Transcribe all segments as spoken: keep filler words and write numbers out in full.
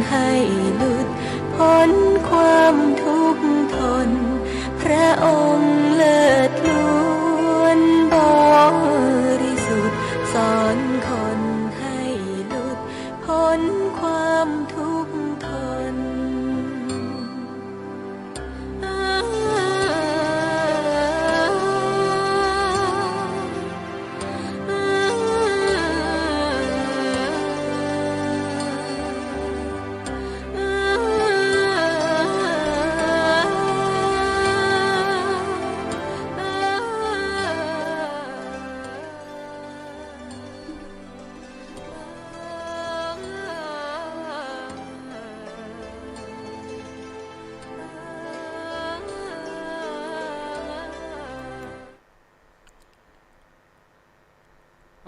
ให้หลุดพ้นความทุกข์ทน พระองค์เลิศล้วนบริสุทธิ์ สอนคนให้หลุดพ้นความทุกข์ทน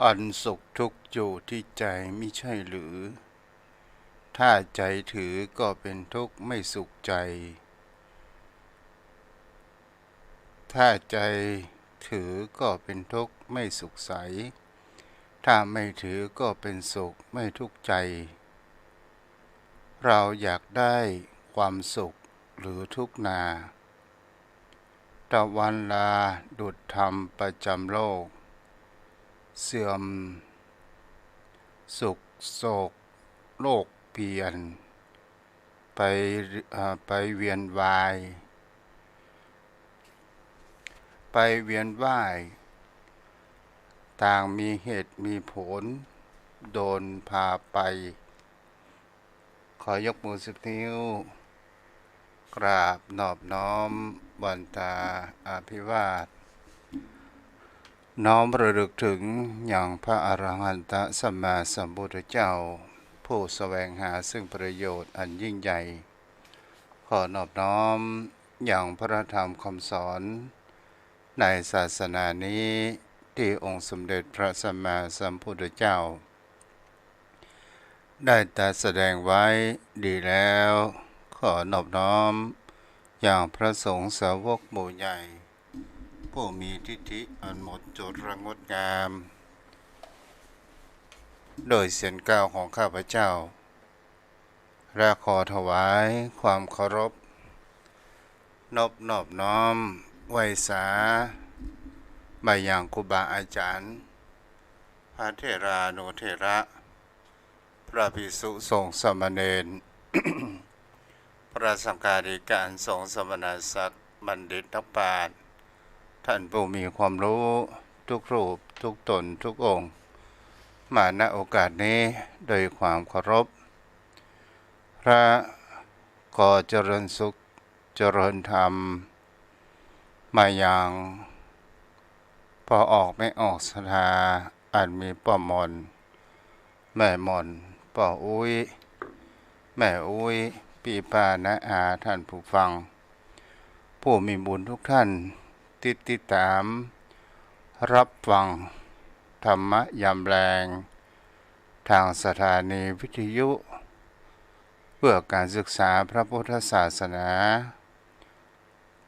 อันสุขทุกข์อยู่ที่ใจมิใช่หรือ ถ้าใจถือก็เป็นทุกข์ไม่สุขใจ ถ้าใจถือก็เป็นทุกข์ไม่สุขใส ถ้าไม่ถือก็เป็นสุขไม่ทุกข์ใจ เราอยากได้ความสุขหรือทุกข์นา ตะวันลาดุจธรรมประจำโลก เสื่อมสุขโศกโรคเปลี่ยน ไป เอ่อ ไปเวียนวาย ไปเวียนว่าย ต่างมีเหตุมีผล โดนพาไป ขอยกมือสิบนิ้ว กราบนอบน้อมวันตาอภิวาท น้อมระลึกถึงยังพระอรหันตสัมมาสัมพุทธเจ้า ผู้แสวงหาซึ่งประโยชน์อันยิ่งใหญ่ ขอนอบน้อมยังพระธรรมคำสอนในศาสนานี้ ที่องค์สมเด็จพระสัมมาสัมพุทธเจ้า ได้ตรัสแสดงไว้ดีแล้ว ขอนอบน้อมยังพระสงฆ์สาวกหมู่ใหญ่ ผู้มีทิฏฐิอันหมดจดและงดงาม โดยเสียงกล่าวของข้าพเจ้า และขอถวายความเคารพ นบนอบน้อมไหว้สา มายังครูบาอาจารย์ พระเถรานุเถระ พระภิกษุสงฆ์สามเณร พระสังฆาธิการ สงฆ์สมณศักดิ์ บัณฑิตนักปราชญ์ ท่านผู้มีความรู้ทุกรูปทุกตนทุกองค์ มา ณ โอกาสนี้โดยความเคารพ และขอเจริญสุข เจริญธรรม มายังป้อออกแม่ออกศรัทธา อันมีป้อหม่อน แม่หม่อน ป้ออุ๊ย แม่อุ๊ย ปี้ป้าน้าอา ท่านผู้ฟัง ผู้มีบุญทุกท่าน ติด ติดตามรับฟังธรรมะยามแลง ทางสถานีวิทยุ เพื่อการศึกษาพระพุทธศาสนา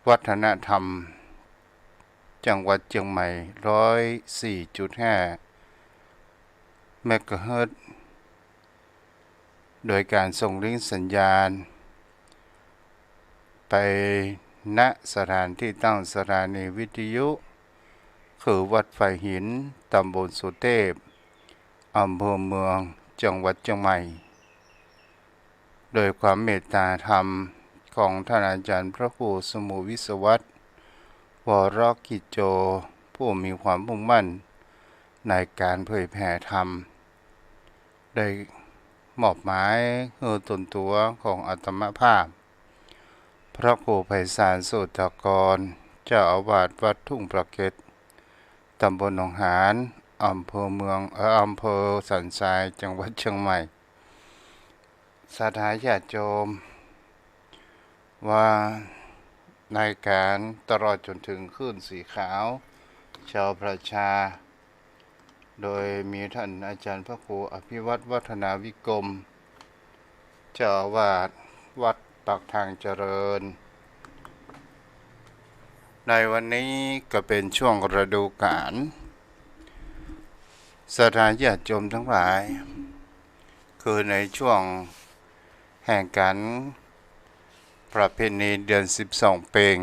วัฒนธรรม จังหวัดเชียงใหม่ ร้อยสี่จุดห้า เมกะเฮิรตซ์ โดยการส่งลิงก์สัญญาณ ไป ณ สถานที่ตั้งสถานีวิทยุ คือวัดไฟหิน ตำบลสุเทพ อำเภอเมือง จังหวัดเชียงใหม่ โดยความเมตตาธรรมของท่านอาจารย์พระครูสมุห์วิศวัตร วรกิจโจ ผู้มีความมุ่งมั่นในการเผยแผ่ธรรม ได้มอบหมายหื้อตนตั๋วของอาตมาภาพ พระครูไพศาล โสตากร เจ้าอาวาสวัดทุ่งปลาเก็ด ตำบลหนองหาน อำเภอเมือง เอ่อ อำเภอสันทราย จังหวัดเชียงใหม่ ศรัทธาญาติโยม ว่าในการตลอดจนถึงคลื่นสีขาว ชาวประชา โดยมีท่านอาจารย์พระครูอภิวัตรวัฒนาวิกรม เจ้าอาวาสวัดปากทางเจริญ ในวันนี้ก็เป็นช่วงฤดูกาล ศรัทธาญาติโยมทั้งหลาย คือในช่วง แห่งก๋านประเพณีเดือนสิบสองเปง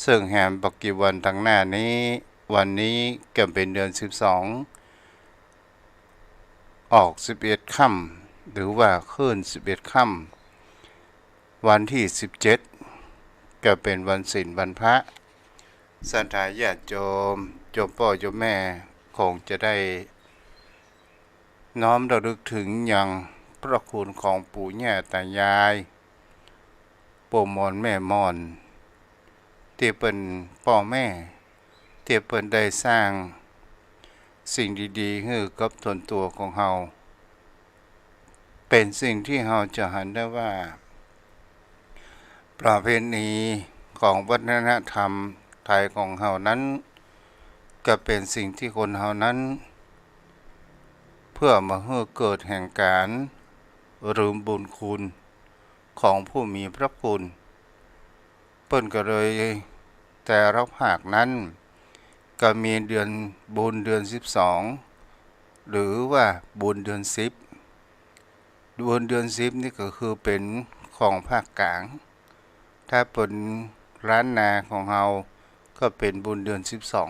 เซิ่งแหมบ่กี่วันตังหน้านี้ วันนี้ก็เป๋นเดือนสิบสอง ออกสิบเอ็ดค่ำ หรือว่าขึ้นสิบเอ็ดค่ำ วันตี้สิบเจ็ด ก็เป๋นวันศีลวันพระ ศรัทธาญาติโยม โยมป้อโยมแม่ คงจะได้น้อมระลึกเถิงยังพระคุณของปู่ย่าตายาย ป้อมอนแม่มอน ตี้เปิ้นป้อแม่ ตี้เปิ้นได้สร้างสิ่งดีๆ หื้อกับตนตั๋วของเฮา เป๋นสิ่งตี้เฮาจะหันได้ว่า ประเพณีของวัฒนธรรมไทยของเฮานั้น ก็เป๋นสิ่งตี้คนเฮานั้น เปื้อบ่หื้อเกิดแห่งก๋านลืมบุญคุณของผู้มีพระคุณ เปิ้นก็เลยแต่ละภาคนั้น ก็มีเดือนบุญเดือนสิบสอง หรือว่าบุญเดือนสิบ บุญเดือนสิบนี่ก็คือเป๋นของภาคกลาง ถ้าเป๋นล้านนาของเฮาก็เป๋นบุญเดือนสิบสอง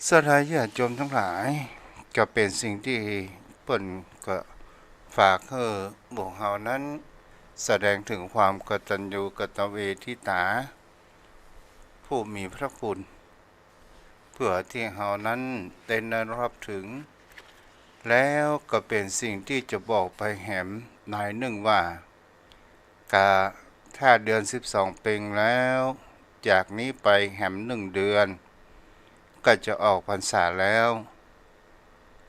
ศรัทธาญาติโยมตังหลาย ก็เป๋นสิ่งตี้เปิ้นก็ฝากหื้อหมู่เฮานั้น แสดงเถิงความกตัญญูกตเวทิตา ผู้มีพระคุณ เปื้อตี้เฮานั้นได้น้อมระลึกเถิง แล้วก็เป๋นสิ่งตี้จะบอกไปแหมหน้อยนึ่งว่า กะถ้าเดือนสิบสองเปงแล้ว จากนี้ไปแหมนึ่งเดือน ก็จะออกพรรษาแล้ว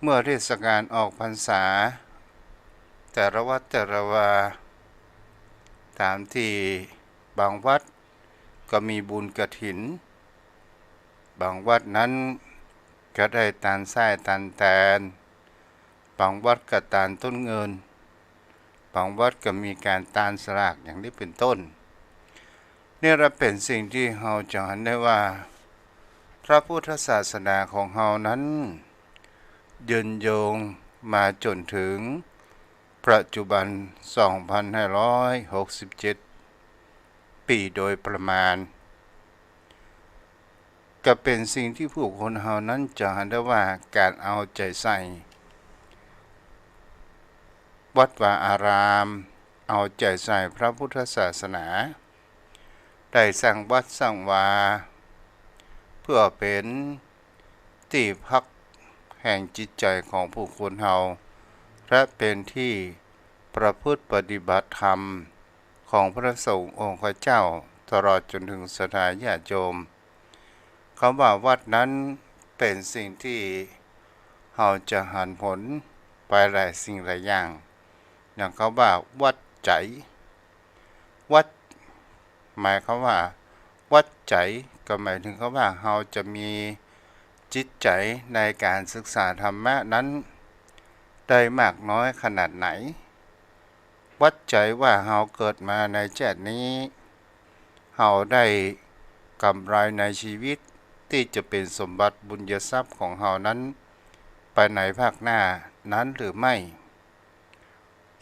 เมื่อเทศกาลออกพรรษา แต่ละวัดแต่ละวา ต๋ามตี้บางวัดก็มีบุญกฐิน บางวัดนั้นก็ได้ตานส้ายตานแตน บางวัดก็ตานต้นเงิน บางวัดก็มีก๋านตานสลากอย่างนี้เป๋นต้น นี่ละเป๋นสิ่งตี้เฮาจะหันได้ว่า พระพุทธศาสนาของเฮานั้น ยืนยงมาจ๋นเถิงปัจจุบัน สองพันห้าร้อยหกสิบเจ็ด ปีโดยประมาณ ก็เป๋นสิ่งตี้ผู้คนเฮานั้นจะหันได้ว่าก๋านเอาใจ๋ใส่วัดวาอาราม เอาใจ๋ใส่พระพุทธศาสนา ได้สร้างวัดสร้างวา เปื้อเป๋นตี้พักแห่งจิตใจ๋ของผู้คนเฮา และเป๋นตี้ประพฤติปฏิบัติธรรมของพระสงฆ์องค์ข้าเจ้า ตลอดจ๋นเถิงศรัทธาญาติโยม กำว่าวัดนั้นเป๋นสิ่งตี้เฮาจะหันผลไปหลายสิ่งหลายอย่าง อย่างกำว่าวัดใจ๋ วัด หมายความว่าวัดใจ๋ก็หมายเถิงกำว่าเฮาจะมีจิตใจ๋ในก๋านศึกษาธรรมะนั้น ได้มากน้อยขนาดไหน วัดใจ๋ว่าเฮาเกิดมาในชาตินี้ เฮาได้กำไรในชีวิตตี้จะเป๋นสมบัติบุญทรัพย์ของเฮานั้น ไปในภาคหน้านั้นหรือไม่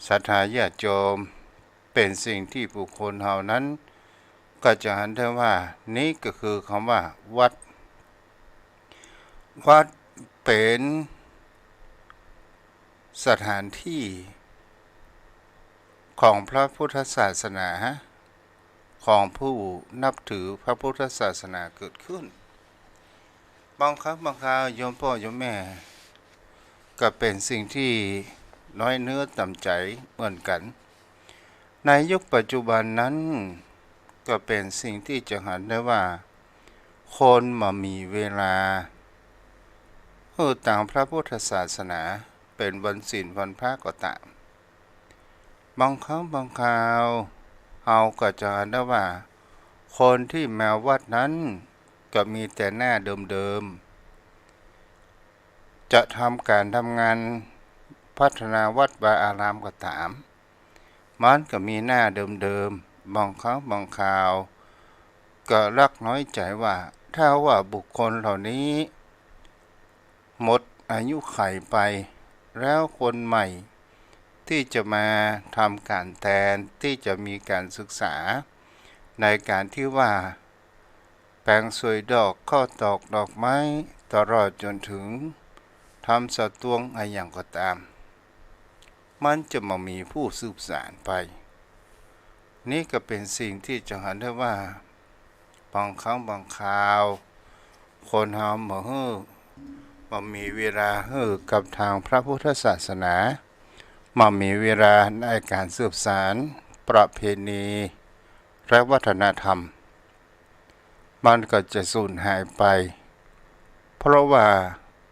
ศรัทธาญาติโยม เป๋นสิ่งตี้ผู้คนเฮานั้น ก็จะหันได้ว่า นี่ก็คือกำว่าวัด วัดเป๋นสถานตี้ของพระพุทธศาสนา ของผู้นับถือพระพุทธศาสนาเกิดขึ้น บางครั้งบางคราวโยมป้อโยมแม่ ก็เป๋นสิ่งตี้น้อยเนื้อต่ำใจ๋เหมือนกั๋น ในยุคปัจจุบันนั้น ก็เป๋นสิ่งตี้จะหันได้ว่า คนบ่มีเวลาหื้อตางพระพุทธศาสนา เป๋นวันศีลวันพระก็ต๋าม บางครั้งบางคราว เฮาก็จะหันได้ว่า คนตี้มาวัดนั้น ก็มีแต่หน้าเดิมๆ จะทำก๋านทำงานพัฒนาวัดวาอารามก็ต๋าม มันก็มีหน้าเดิมๆ บางครั้งบางคราว ก็ลักน้อยใจ๋ว่า ถ้าว่าบุคคลเหล่านี้ หมดอายุขัยไป แล้วคนใหม่ ตี้จะมาทำก๋านแตน ตี้จะมีก๋านศึกษา ในก๋านตี้ว่า แป๋งสวยดอก ข้าวตอกดอกไม้ ตลอดจ๋นเถิง ทำสตวงอะหยังก็ต๋าม มันจะบ่มีผู้สืบสานไป นี่ก็เป๋นสิ่งตี้จะหันได้ว่า บางครั้งบางคราว คนเฮาบ่หื้อ บ่มีเวลาหื้อกับตางพระพุทธศาสนา บ่มีเวลาในก๋านสืบสานประเพณี และวัฒนธรรม มันก็จะสูญหายไป เพราะว่า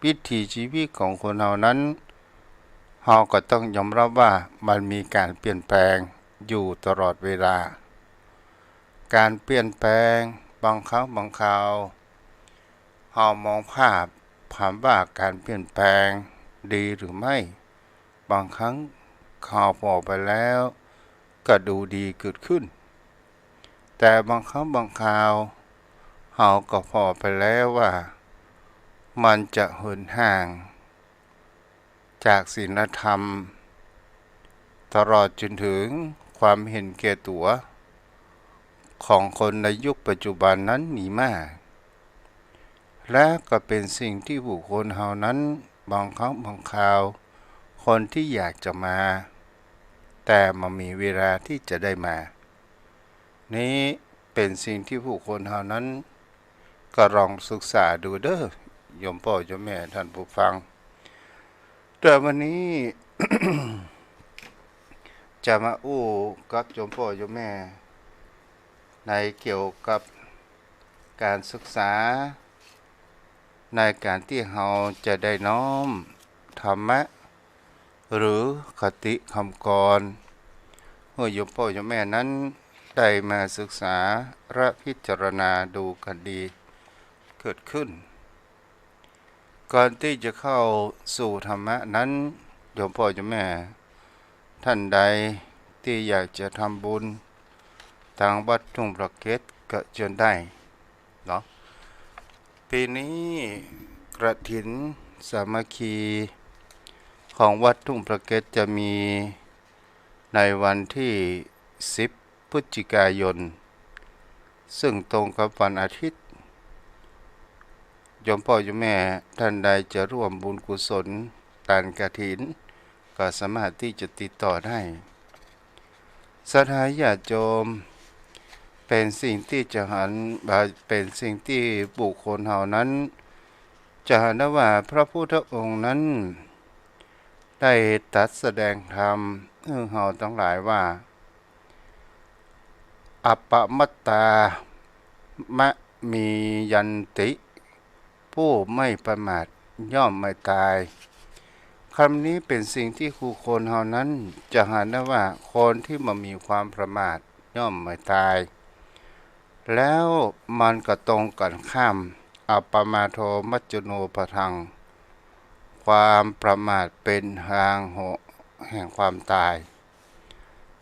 วิถีชีวิตของคนเฮานั้น เฮาก็ต้องยอมรับว่ามันมีก๋านเปลี่ยนแปลงอยู่ตลอดเวลา ก๋านเปลี่ยนแปลงบางครั้งบางคราว เฮามองภาพ ถามว่าก๋านเปลี่ยนแปลงดีหรือไม่ บางครั้งเฮาผ่อไปแล้วก็ดูดีเกิดขึ้น แต่บางครั้งบางคราว เฮาก็ผ่อไปแล้วว่า มันจะเหินห่าง จากศีลธรรม ตลอดจ๋นเถิงความเห็นแก่ตั๋ว ของคนในยุคปัจจุบันนั้นมีมาก และก็เป๋นสิ่งตี้บุคคลเฮานั้น บางครั้งบางคราว คนตี้อยากจะมา แต่บ่มีเวลาตี้จะได้มา นี้เป๋นสิ่งตี้บุคคลเฮานั้น ก็ลองศึกษาดูเด้อ โยมป้อโยมแม่ท่านผู้ฟัง แต่วันนี้ จะมาอู้กับโยมป้อโยมแม่ ในเกี่ยวกับก๋านศึกษา ในก๋านตี้เฮาจะได้น้อมธรรมะ หรือคติคำกลอน หื้อโยมป้อโยมแม่นั้นได้มาศึกษาและพิจารณาดูกั๋นดีเกิดขึ้น ก่อนตี้จะเข้าสู่ธรรมะนั้น โยมป้อโยมแม่ท่านใดตี้อยากจะทำบุญตางวัดทุ่งพระเกศก็เจิญได้เนาะ ปี๋นี้กฐินสามัคคีของวัดทุ่งพระเกศจะมีในวันตี้สิบพฤศจิกายน ซึ่งตรงกับวันอาทิตย์ โยมป้อโยมแม่ท่านใดจะร่วมบุญกุศลตานกฐิน ก็สามารถตี้จะติดต่อได้ ศรัทธาญาติโยม เป๋นสิ่งตี้จะหัน เป๋นสิ่งตี้บุคคลเฮานั้น จะหันได้ว่าพระพุทธองค์นั้น ได้ตรัสแสดงธรรมหื้อเฮาตังหลายว่า อัปปมัตตา มะมียันติ ผู้ไม่ประมาทย่อมไม่ตาย กำนี้เป๋นสิ่งตี้บุคคลเฮานั้นจะหันได้ว่าคนตี้บ่มีความประมาทย่อมไม่ตาย แล้วมันก็ตรงกั๋นข้าม อัปปมาโทมัจจุโนปะทัง ความประมาทเป๋นทางเหาะแห่งความตาย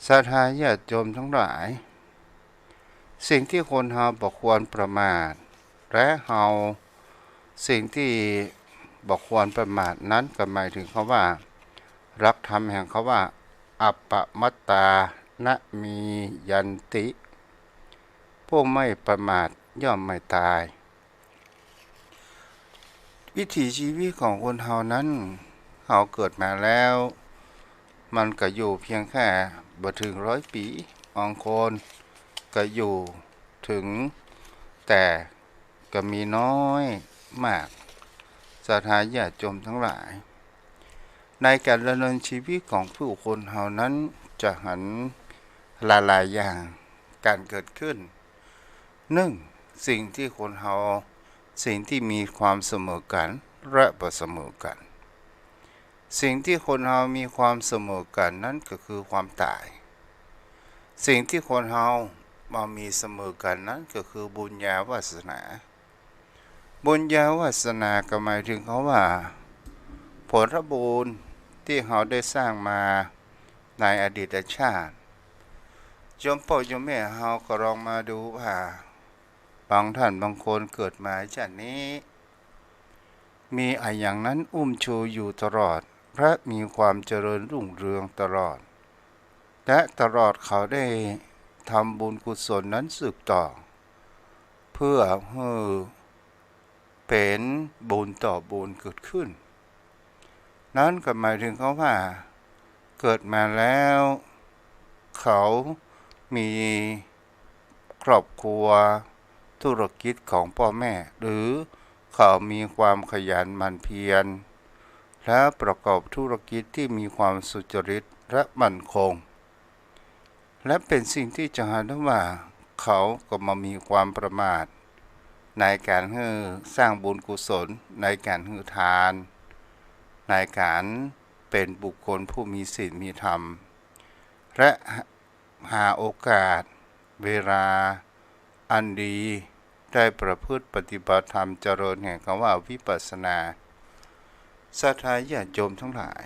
ศรัทธาญาติโยมตังหลาย สิ่งตี้คนเฮาบ่ควรประมาท และเฮา สิ่งตี้บ่ควรประมาทนั้นก็หมายเถิงกำว่า หลักธรรมแห่งกำว่า อัปปมัตตา นะมียันติ ผู้ไม่ประมาทย่อมไม่ตาย วิถีชีวิตของคนเฮานั้น เฮาเกิดมาแล้ว มันก็อยู่เพียงแค่บ่เถิงร้อยปี๋ บางคนก็อยู่เถิง แต่ก็มีน้อยมาก ศรัทธาญาติโยมตังหลาย ในก๋านดำเนินชีวิตของผู้คนเฮานั้นจะหันหลายๆ อย่างก๋านเกิดขึ้น นึ่ง สิ่งตี้คนเฮา สิ่งตี้มีความเสมอกั๋น และบ่เสมอกั๋น สิ่งตี้คนเฮามีความเสมอกั๋นนั้นก็คือความต๋าย สิ่งตี้คนเฮาบ่มีเสมอกั๋นนั้นก็คือบุญญาวาสนา บุญญาวาสนาก็หมายเถิงกำว่า ผลบุญตี้เฮาได้สร้างมาในอดีตชาติ โยมป้อโยมแม่เฮาก็ลองมาดูว่า บางท่านบางคนเกิดมาชาตินี้ มีอะหยังนั้นอุ้มชูอยู่ตลอด และมีความเจริญรุ่งเรืองตลอด และตลอดเขาได้ทำบุญกุศลนั้นสืบต่อ เพื่อหื้อเป๋นบุญต่อบุญเกิดขึ้น นั้นก็หมายถึงเขาว่า เกิดมาแล้ว เขามีครอบครัว ธุรกิจของป้อแม่ หรือเขามีความขยันหมั่นเพียร และประกอบธุรกิจตี้มีความสุจริตและมั่นคง และเป๋นสิ่งตี้จะหันได้ว่า เขาก็บ่มีความประมาท ในก๋านหื้อสร้างบุญกุศล ในก๋านหื้อทาน ในก๋านเป๋นบุคคลผู้มีศีลมีธรรม และหาโอกาส เวลาอันดี ได้ประพฤติปฏิบัติธรรม เจริญแห่งคำว่าวิปัสสนา ศรัทธาญาติโยมทั้งหลาย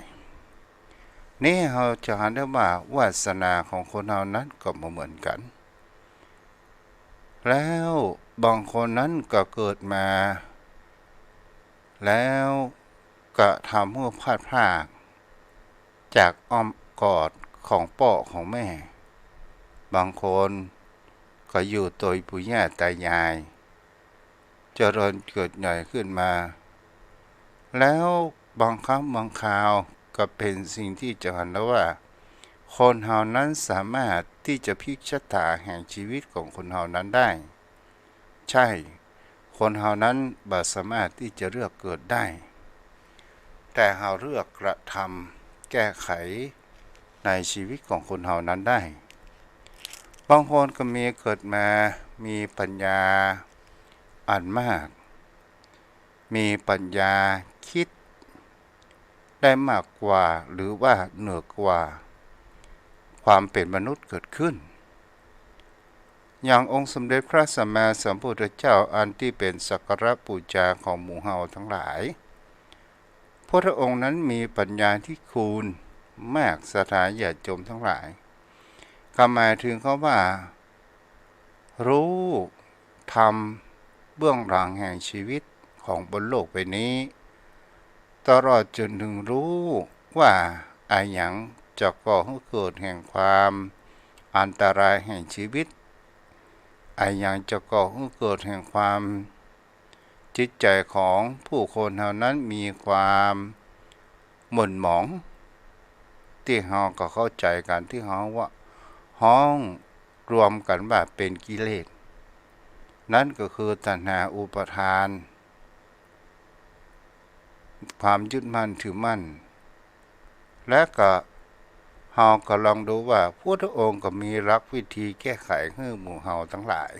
นี่เฮาจะหันได้ว่า วาสนาของคนเฮานั้นก็บ่เหมือนกั๋น แล้วบางคนนั้นก็เกิดมา แล้วก็ทำหื้อพลัดพรากจากอ้อมกอดของป้อของแม่ บางคนก็อยู่โตยปู่ย่าต๋ายาย เจริญเกิดใหญ่ขึ้นมา แล้วบางครั้งบางคราวก็เป๋นสิ่งตี้จะหันได้ว่า คนเฮานั้นสามารถตี้จะพลิกชะตาแห่งชีวิตของคนเฮานั้นได้ ใช่ คนเฮานั้นบ่สามารถตี้จะเลือกเกิดได้ แต่เฮาเลือกกระทำแก้ไขในชีวิตของคนเฮานั้นได้ บางคนก็มีเกิดมามีปัญญาอันมาก มีปัญญาคิดได้มากกว่า หรือว่าเหนือกว่าความเป๋นมนุษย์เกิดขึ้น อย่างองค์สมเด็จพระสัมมาสัมพุทธเจ้า อันตี้เป๋นสักการะปู๋จาของหมู่เฮาทั้งหลาย พุทธองค์นั้นมีปัญญาธิคุณมาก ศรัทธาญาติโยมทั้งหลาย ก็หมายถึงเขาว่า ฮู้ธรรมเบื้องหลังแห่งชีวิตของบนโลกใบนี้ ตลอดจนถึงฮู้ว่าอะหยังจะก่อหื้อเกิดแห่งความอันตรายแห่งชีวิต อะหยังจะก่อหื้อเกิดแห่งความ จิตใจ๋ของผู้คนเฮานั้นมีความหม่นหมอง ตี้เฮาก็เข้าใจ๋กั๋น ตี้เฮาว่า ฮ้องรวมกั๋นว่าเป๋นกิเลส นั้นก็คือตัณหาอุปาทาน ความยึดมั่นถือมั่น และก็เฮาก็ลองดูว่าพุทธองค์ก็มีหลักวิธีแก้ไขหื้อหมู่เฮาทั้งหลาย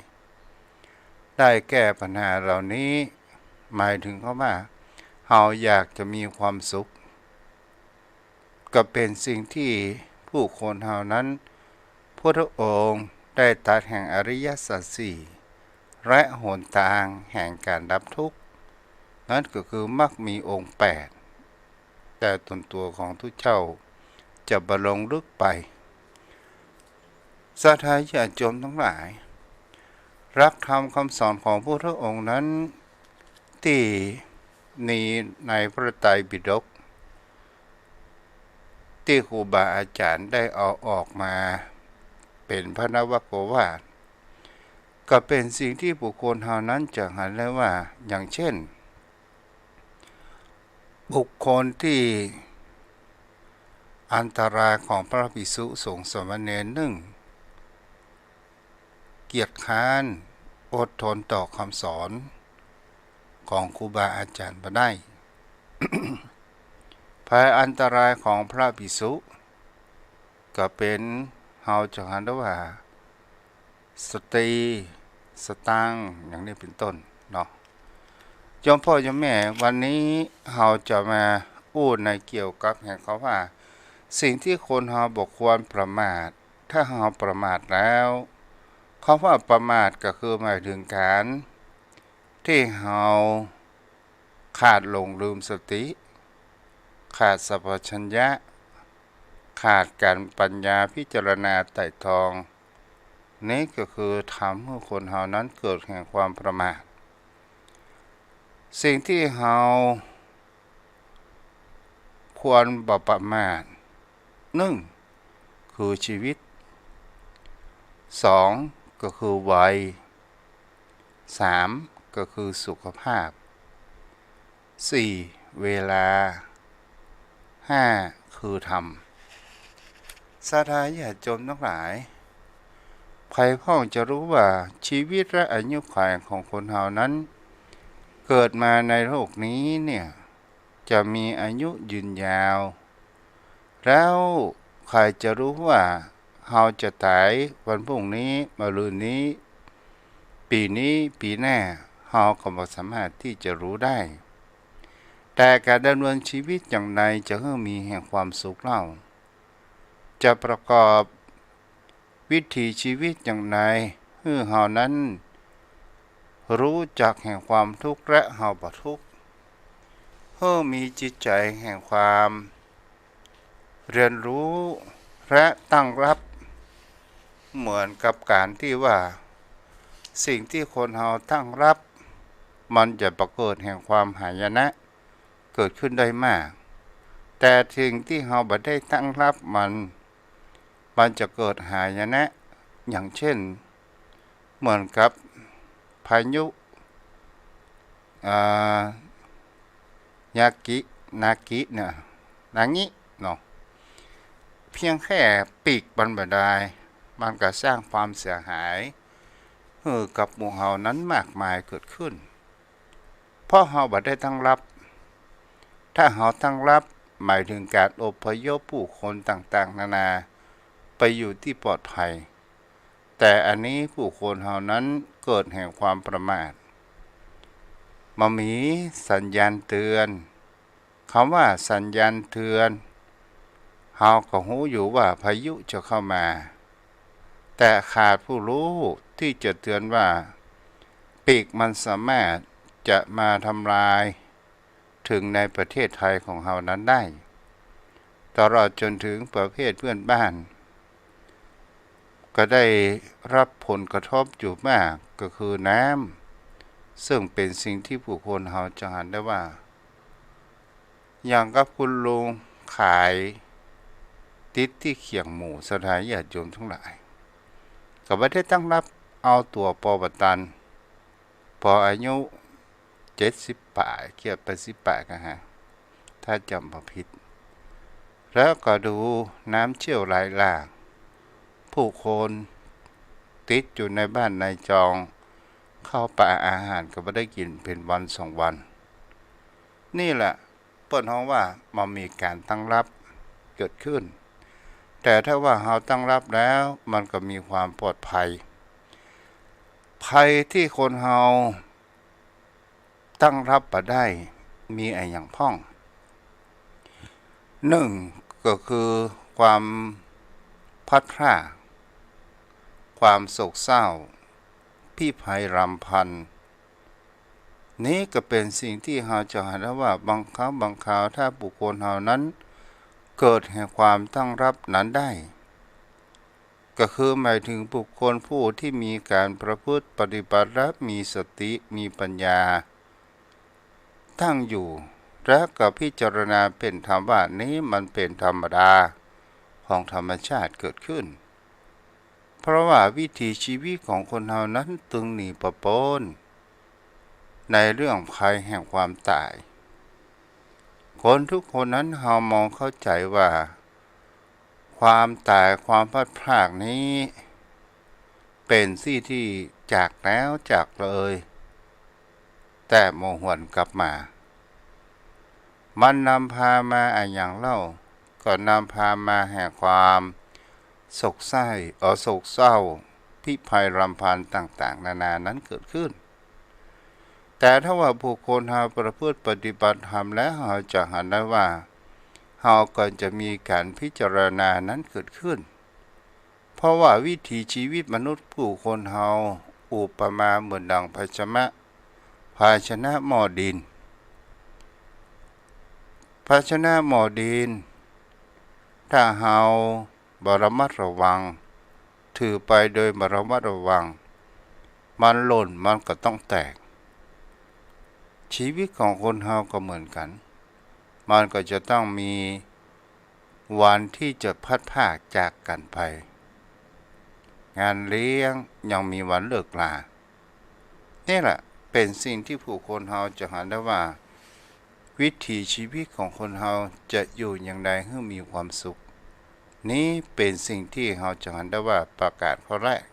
ได้แก้ปัญหาเหล่านี้ หมายถึงเขาว่า เฮาอยากจะมีความสุข ก็เป๋นสิ่งตี้ผู้คนเฮานั้น พุทธองค์ได้ตรัสแห่งอริยสัจสี่ และหนตางแห่งก๋านดับทุกข์ นั้นก็คือมรรคมีองค์แปด แต่ต๋นตั๋วของตุ๊เจ้าจะบ่ลงลึกไป ศรัทธาญาติโยมทั้งหลาย หลักธรรมคำสอนของพุทธองค์นั้น ตี้มีในพระไตรปิฎก ตี้ครูบาอาจ๋ารย์ได้เอาออกมาเป๋นพระนวโกวาท ก็เป๋นสิ่งตี้บุคคลเฮานั้นจะหันได้ว่า อย่างเช่น บุคคลตี้อันตรายของพระภิกษุสงฆ์สามเณร นึ่ง เกียจคร้านอดทนต่อคำสอนของครูบาอาจ๋ารย์บ่ได้ ภัยอันตรายของพระภิกษุ ก็เป๋น เฮาจะหันได้ว่า สตรี สตางค์ อย่างนี้เป๋นต้นเนาะ โยมพ่อโยมแม่ วันนี้เฮาจะมาอู้ในเกี่ยวกับแห่งเขาว่า สิ่งตี้คนเฮาบ่ควรประมาท ถ้าเฮาประมาทแล้ว เขาว่าประมาทก็คือหมายถึงก๋านตี้เฮาขาดหลงลืมสติ ขาดสัมปชัญญะ ขาดก๋านปัญญาพิจารณาไตร่ตรอง นี้ก็คือทำหื้อคนเฮานั้นเกิดแห่งความประมาท สิ่งตี้เฮา ค ควรบ่ประมาท นึ่ง คือชีวิต สอง ก็คือวัย สาม ก็คือสุขภาพ สี่ เวลา ห้า คือธรรม ศรัทธาญาติโยมทั้งหลาย ใผพ่องจะฮู้ว่าชีวิตและอายุขัยของคนเฮานั้น เกิดมาในโลกนี้เนี่ย จะมีอายุยืนยาว แล้วใผจะฮู้ว่าเฮาจะต๋ายวันพรุ่งนี้ มะรืนนี้ ปี๋นี้ ปี๋หน้า เฮาก็บ่สามารถตี้จะฮู้ได้ แต่ก๋านดำเนินชีวิตอย่างใดจะหื้อมีแห่งความสุขเล่า จะประกอบวิถีชีวิตอย่างใดหื้อเฮานั้นฮู้จักแห่งความทุกข์และเฮาบ่ทุกข์ หื้อมีจิตใจ๋แห่งความเฮียนฮู้และตั้งรับ เหมือนกับก๋านตี้ว่า สิ่งตี้คนเฮาตั้งรับ มันจะบ่เกิดแห่งความหายนะ เกิดขึ้นได้มาก แต่สิ่งตี้เฮาบ่ได้ตั้งรับมัน มันจะเกิดหายนะ อย่างเช่น เหมือนกับพายุ อ่า ยากิ นากิเนี่ย นางิเนาะ เพียงแค่ปีกมันบ่ดาย มันก็สร้างความเสียหายหื้อกับหมู่เฮานั้นมากมายเกิดขึ้น เพราะเฮาบ่ได้ตั้งรับ ถ้าเฮาตั้งรับ หมายถึงก๋านอพยพผู้คนต่างๆ นานา ไปอยู่ตี้ปลอดภัย แต่อันนี้ผู้คนเฮานั้นเกิดแห่งความประมาท บ่มีสัญญาณเตือน กำว่าสัญญาณเตือน เฮาก็ฮู้อยู่ว่าพายุจะเข้ามา แต่ขาดผู้ฮู้ตี้จะเตือนว่า ปีกมันสามารถจะมาทำลาย เถิงในประเทศไทยของเฮานั้นได้ ตลอดจ๋นเถิงประเทศเปื้อนบ้าน ก็ได้ฮับผลกระทบอยู่มาก ก็คือน้ำ ซึ่งเป๋นสิ่งตี้ผู้คนเฮาจะหันได้ว่า อย่างกับคุณลุงขายติดตี้เขียงหมู ศรัทธาญาติโยมทั้งหลาย ก็บ่ได้ตั้งรับเอาตั๋วปอบ่ตัน ปออายุเจ็ดสิบป๋าย เกือบแปดสิบป๋ายก็ฮะ ถ้าจ๋ำบ่ผิด แล้วก็ดูน้ำเชี่ยวไหลหลาก ผู้คนติดอยู่ในบ้านในจอง ข้าวป๋าอาหารก็บ่ได้กิ๋นเป๋นวันสองวัน นี่แหละ เปิ้นฮ้องว่ามันมีก๋านตั้งรับเกิดขึ้น แต่ถ้าว่าเฮาตั้งรับแล้ว มันก็มีความปลอดภัย ภัยตี้คนเฮาตั้งรับบ่ได้ มีอะหยังพ่อง นึ่ง ก็คือความพลัดพราก ความโศกเศร้า พิไพรำพัน นี้ก็เป๋นสิ่งตี้เฮาจะหันได้ว่า บางครั้งบางคราว ถ้าบุคคลเฮานั้นเกิดแห่งความตั้งรับนั้นได้ ก็คือหมายเถิงบุคคลผู้ตี้มีก๋านประพฤติปฏิบัติและมีสติ มีปัญญาตั้งอยู่ และก็พิจารณาเป๋นธรรมว่า นี้มันเป๋นธรรมดาของธรรมชาติเกิดขึ้น เพราะว่าวิถีชีวิตของคนเฮานั้นตึงหนีบ่ป๊นในเรื่องภัยแห่งความต๋าย คนทุกคนนั้นเฮามองเข้าใจ๋ว่า ความต๋าย ความพลัดพรากนี้ เป๋นสิ่งตี้จากแล้วจากเลย แต่บ่หวนกลับมา มันนำพามาอะหยังเล่า ก็นำพามาแห่งความโศกไส้ เอ่อ โศกเศร้า พิไพรำพันต่างๆ นานานั้นเกิดขึ้น แต่ถ้าว่าบุคคลเฮาประพฤติปฏิบัติธรรมแล้ว เฮาจะหันได้ว่า เฮาก็จะมีก๋านพิจารณานั้นเกิดขึ้น เพราะว่าวิถีชีวิตมนุษย์ผู้คนเฮา อุปมาเหมือนดังภาชนะ ภาชนะหม้อดิน ภาชนะหม้อดิน ถ้าเฮาบ่ระมัดระวัง ถือไปโดยบ่ระมัดระวัง มันหล่น มันก็ต้องแตก ชีวิตของคนเฮาก็เหมือนกั๋น มันก็จะต้องมีวันตี้จะพลัดพรากจากกั๋นไป งานเลี้ยงยังมีวันเลิกลา นี่แหละเป๋นสิ่งตี้ผู้คนเฮาจะหันได้ว่า วิถีชีวิตของคนเฮาจะอยู่อย่างใดหื้อมีความสุข นี้เป๋นสิ่งตี้เฮาจะหันได้ว่าประก๋านข้อแรก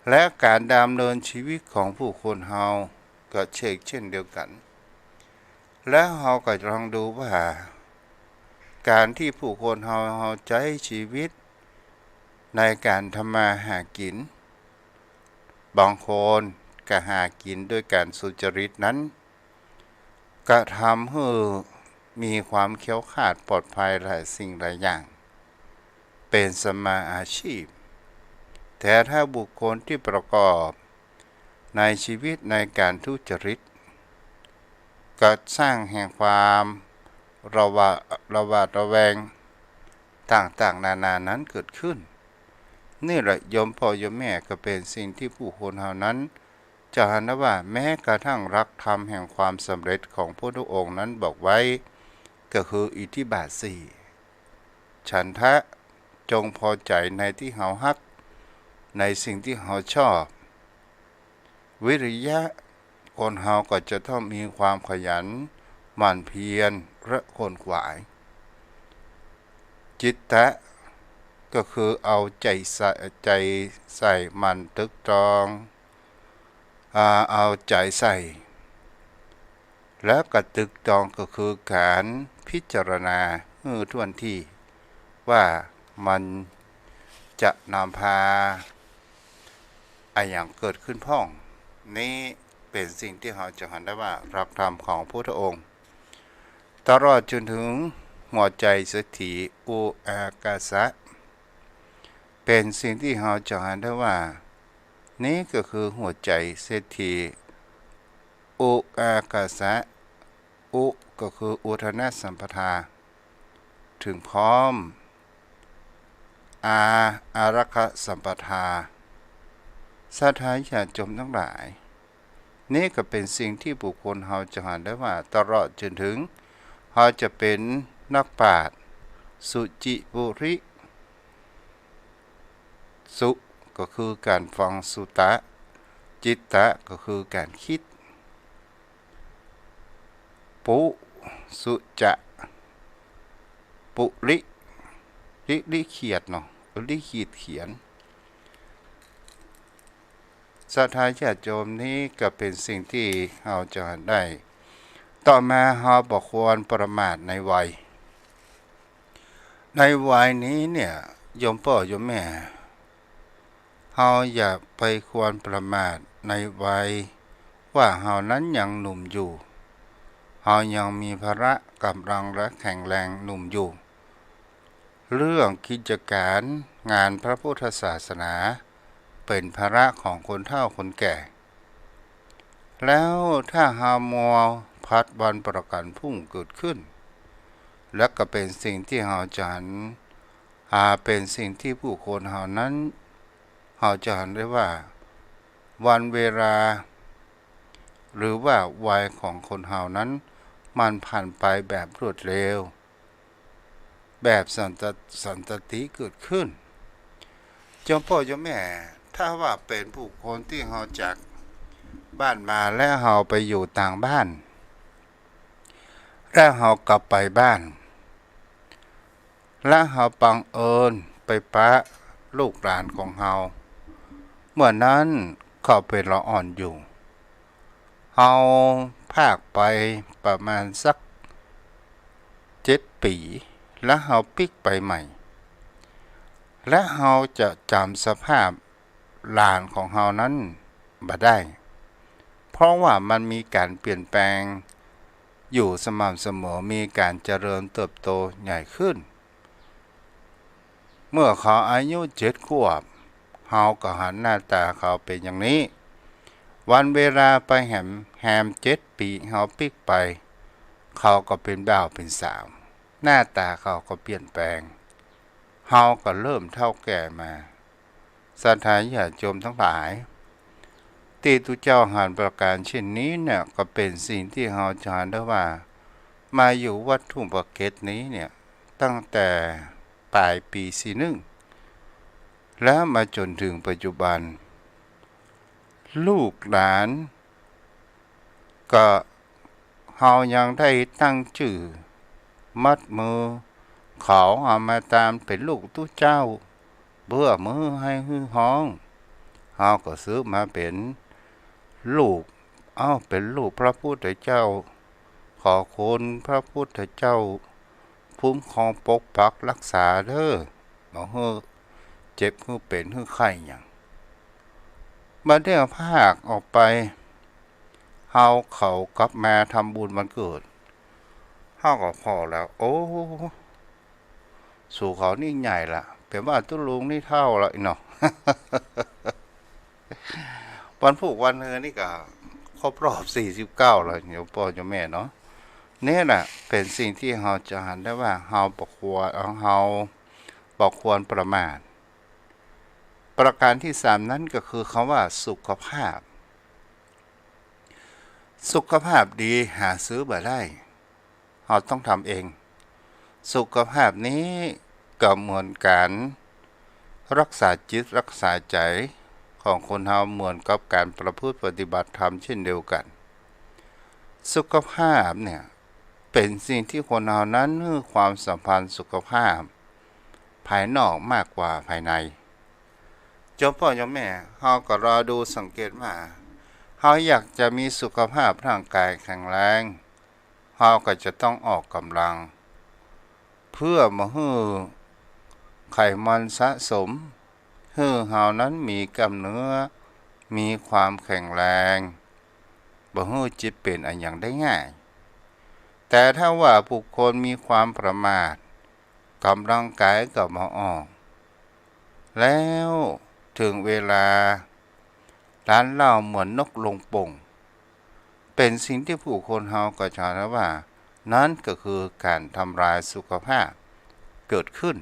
และก๋านดำเนินชีวิตของผู้คนเฮาก็เชกเช่นเดียวกั๋น และเฮาก็ลองดูว่า ก๋านตี้ผู้คนเฮา เฮาใจ๊ชีวิตในก๋านทำมาหากิ๋น บางคนก็หากิ๋นโดยก๋านสุจริตนั้น ก็ทำหื้อมีความแคล้วคลาดปลอดภัยหลายสิ่งหลายอย่าง เป๋นสัมมาอาชีพ แต่ถ้าบุคคลตี้ประกอบในชีวิตในก๋านทุจริต ก็สร้างแห่งความระหวาด ระหวาดระแวงต่างๆ นานานั้นเกิดขึ้น นี่แหละโยมป้อโยมแม่ ก็เป๋นสิ่งตี้ผู้คนเฮานั้น จะหันได้ว่าแม้กระทั่งหลักธรรมแห่งความสำเร็จของพุทธองค์นั้นบอกไว้ ก็คืออิทธิบาทสี่ ฉันทะ จงพอใจ๋ในตี้เฮาฮัก ในสิ่งตี้เฮาชอบ วิริยะ คนเฮาก็จะต้องมีความขยันหมั่นเพียรและขวนขวาย จิตตะ ก็คือเอาใจ๋ใส่ ใจ๋ใส่หมั่นตึกตรอง อ่า เอาใจ๋ใส่ แล้วก็ตึกตรองก็คือก๋านพิจารณาหื้อถ้วนตี้ ว่ามันจะนำพาอะหยังเกิดขึ้นพ่อง นี้เป๋นสิ่งตี้เฮาจะหันได้ว่าหลักธรรมของพุทธองค์ ตลอดจ๋นเถิงหัวใจ๋เศรษฐีอุอากาสะ เป๋นสิ่งตี้เฮาจะหันได้ว่า นี้ก็คือหัวใจ๋เศรษฐี อุอากาสะ อุ ก็คืออุทธนสัมปทา เถิงพร้อม อา อารักขสัมปทา ศรัทธาญาติโยมตังหลาย นี้ก็เป๋นสิ่งตี้บุคคลเฮาจะหันได้ว่า ตลอดจ๋นเถิงเฮาจะเป๋นนักปราชญ์ สุจิปุริ สุ ก็คือก๋านฟัง สุตะ จิตตะ ก็คือก๋านกึ๊ด ปุ สุจะ ปุริ ริ ริเขียนเนาะ ริขีดเขียน ศรัทธาญาติโยม นี้ก็เป๋นสิ่งตี้เฮาจะหันได้ ต่อมาเฮาบ่ควรประมาทในวัย ในวัยนี้เนี่ย โยมป้อโยมแม่ เฮาอย่าไปควรประมาทในวัยว่าเฮานั้นยังหนุ่มอยู่ เฮายังมีพละก๋ำลังและแข็งแรงหนุ่มอยู่ เรื่องกิจก๋านงานพระพุทธศาสนาเป๋นภาระของคนเฒ่าคนแก่ แล้วถ้าเฮามัวพลัดวันประกั๋นพรุ่งเกิดขึ้น และก็เป๋นสิ่งตี้เฮาจะหัน อ่า เป๋นสิ่งตี้ผู้คนเฮานั้น เฮาจะหันได้ว่า วันเวลา หรือว่าวัยของคนเฮานั้น มันผ่านไปแบบรวดเร็ว แบบสันตะ- สันตติเกิดขึ้น โยมป้อโยมแม่ ถ้าว่าเป๋นบุคคลตี้เฮาจากบ้านมา และเฮาไปอยู่ต่างบ้าน และเฮากลับไปบ้าน และเฮาบังเอิญไปปะลูกหลานของเฮา เมื่อนั้นเขาเป๋นละอ่อนอยู่ เฮาพรากไปประมาณสักเจ็ดปี๋ และเฮาปิ๊กไปใหม่ และเฮาจะจ๋ำสภาพหลานของเฮานั้นบ่ได้ เพราะว่ามันมีก๋านเปลี่ยนแปลงอยู่สม่ำเสมอ มีก๋านเจริญเติบโตใหญ่ขึ้น เมื่อเขาอายุเจ็ดขวบ เฮาก็หันหน้าต๋าเขาเป๋นอย่างนี้ วันเวลาไปแหม แฮมเจ็ดปี๋ เฮาปิ๊กไป เขาก็เป๋นบ่าวเป๋นสาว หน้าต๋าเขาก็เปลี่ยนแปลง เฮาก็เริ่มเฒ่าแก่มา ศรัทธาญาติโยมตังหลาย ตี้ตุ๊เจ้าหันประก๋านเช่นนี้เนี่ย ก็เป๋นสิ่งตี้เฮาจะหันได้ว่า มาอยู่วัดทุ่งปะเก็ดนี้เนี่ย ตั้งแต่ป๋ายปี๋สี่หนึ่ง แล้วมาจ๋นเถิงปัจจุบัน ลูกหลาน ก็เฮายังได้ตั้งจื้อ มัดมือ เขาเอามาตานเป๋นลูกตุ๊เจ้า เปื้อบ่หื้อไห้หื้อฮ้อง เฮาก็สืบมาเป๋นลูก เอ้า เป๋นลูกพระพุทธเจ้า ขอคุณพระพุทธเจ้า คุ้มครองปกปักรักษาเด้อ บ่หื้อเจ็บ หื้อเป๋น หื้อไข้หยัง บัดเดี่ยวพากออกไป เฮาเขากลับมาทำบุญวันเกิด เฮาก็ผ่อแล้ว โอ้ สูเขานี่ใหญ่ละ เป๋นว่าตุ๊ลุงนี่เฒ่าละเนาะ วันพูกวันเฮือนี่ก็ครบรอบสี่สิบเก้าแล้ว โยมป้อโยมแม่เนาะ เนี่ยแหละเป๋นสิ่งตี้เฮาจะหันได้ว่า เฮาบ่ควร เฮาบ่ควรประมาท ประการตี้สามนั้นก็คือคำว่าสุขภาพ สุขภาพดีหาซื้อบ่ได้ เฮาต้องทำเอง สุขภาพนี้ก็เหมือนก๋านรักษาจิตรักษาใจ๋ของคนเฮา เหมือนกับก๋านประพฤติปฏิบัติธรรมเช่นเดียวกั๋น สุขภาพเนี่ย เป๋นสิ่งตี้คนเฮานั้นหื้อความสำคัญสุขภาพภายนอกมากกว่าภายใน โยมป้อโยมแม่ เฮาก็ลองดูสังเกตว่า เฮาอยากจะมีสุขภาพร่างก๋ายแข็งแรง เฮาก็จะต้องออกก๋ำลัง เปื้อบ่หื้อไขมันสะสม หื้อเฮานั้นมีกล้ามเนื้อ มีความแข็งแรง บ่หื้อเจ็บเป๋นอะหยังได้ง่าย แต่ถ้าว่าบุคคลมีความประมาท ก๋ำลังก๋ายก็บ่ออก แล้วเถิงเวลา หลานเล่าเหมือนนกลงป่ง เป๋นสิ่งตี้ผู้คนเฮาก็จะว่า นั้นก็คือก๋านทำลายสุขภาพเกิดขึ้น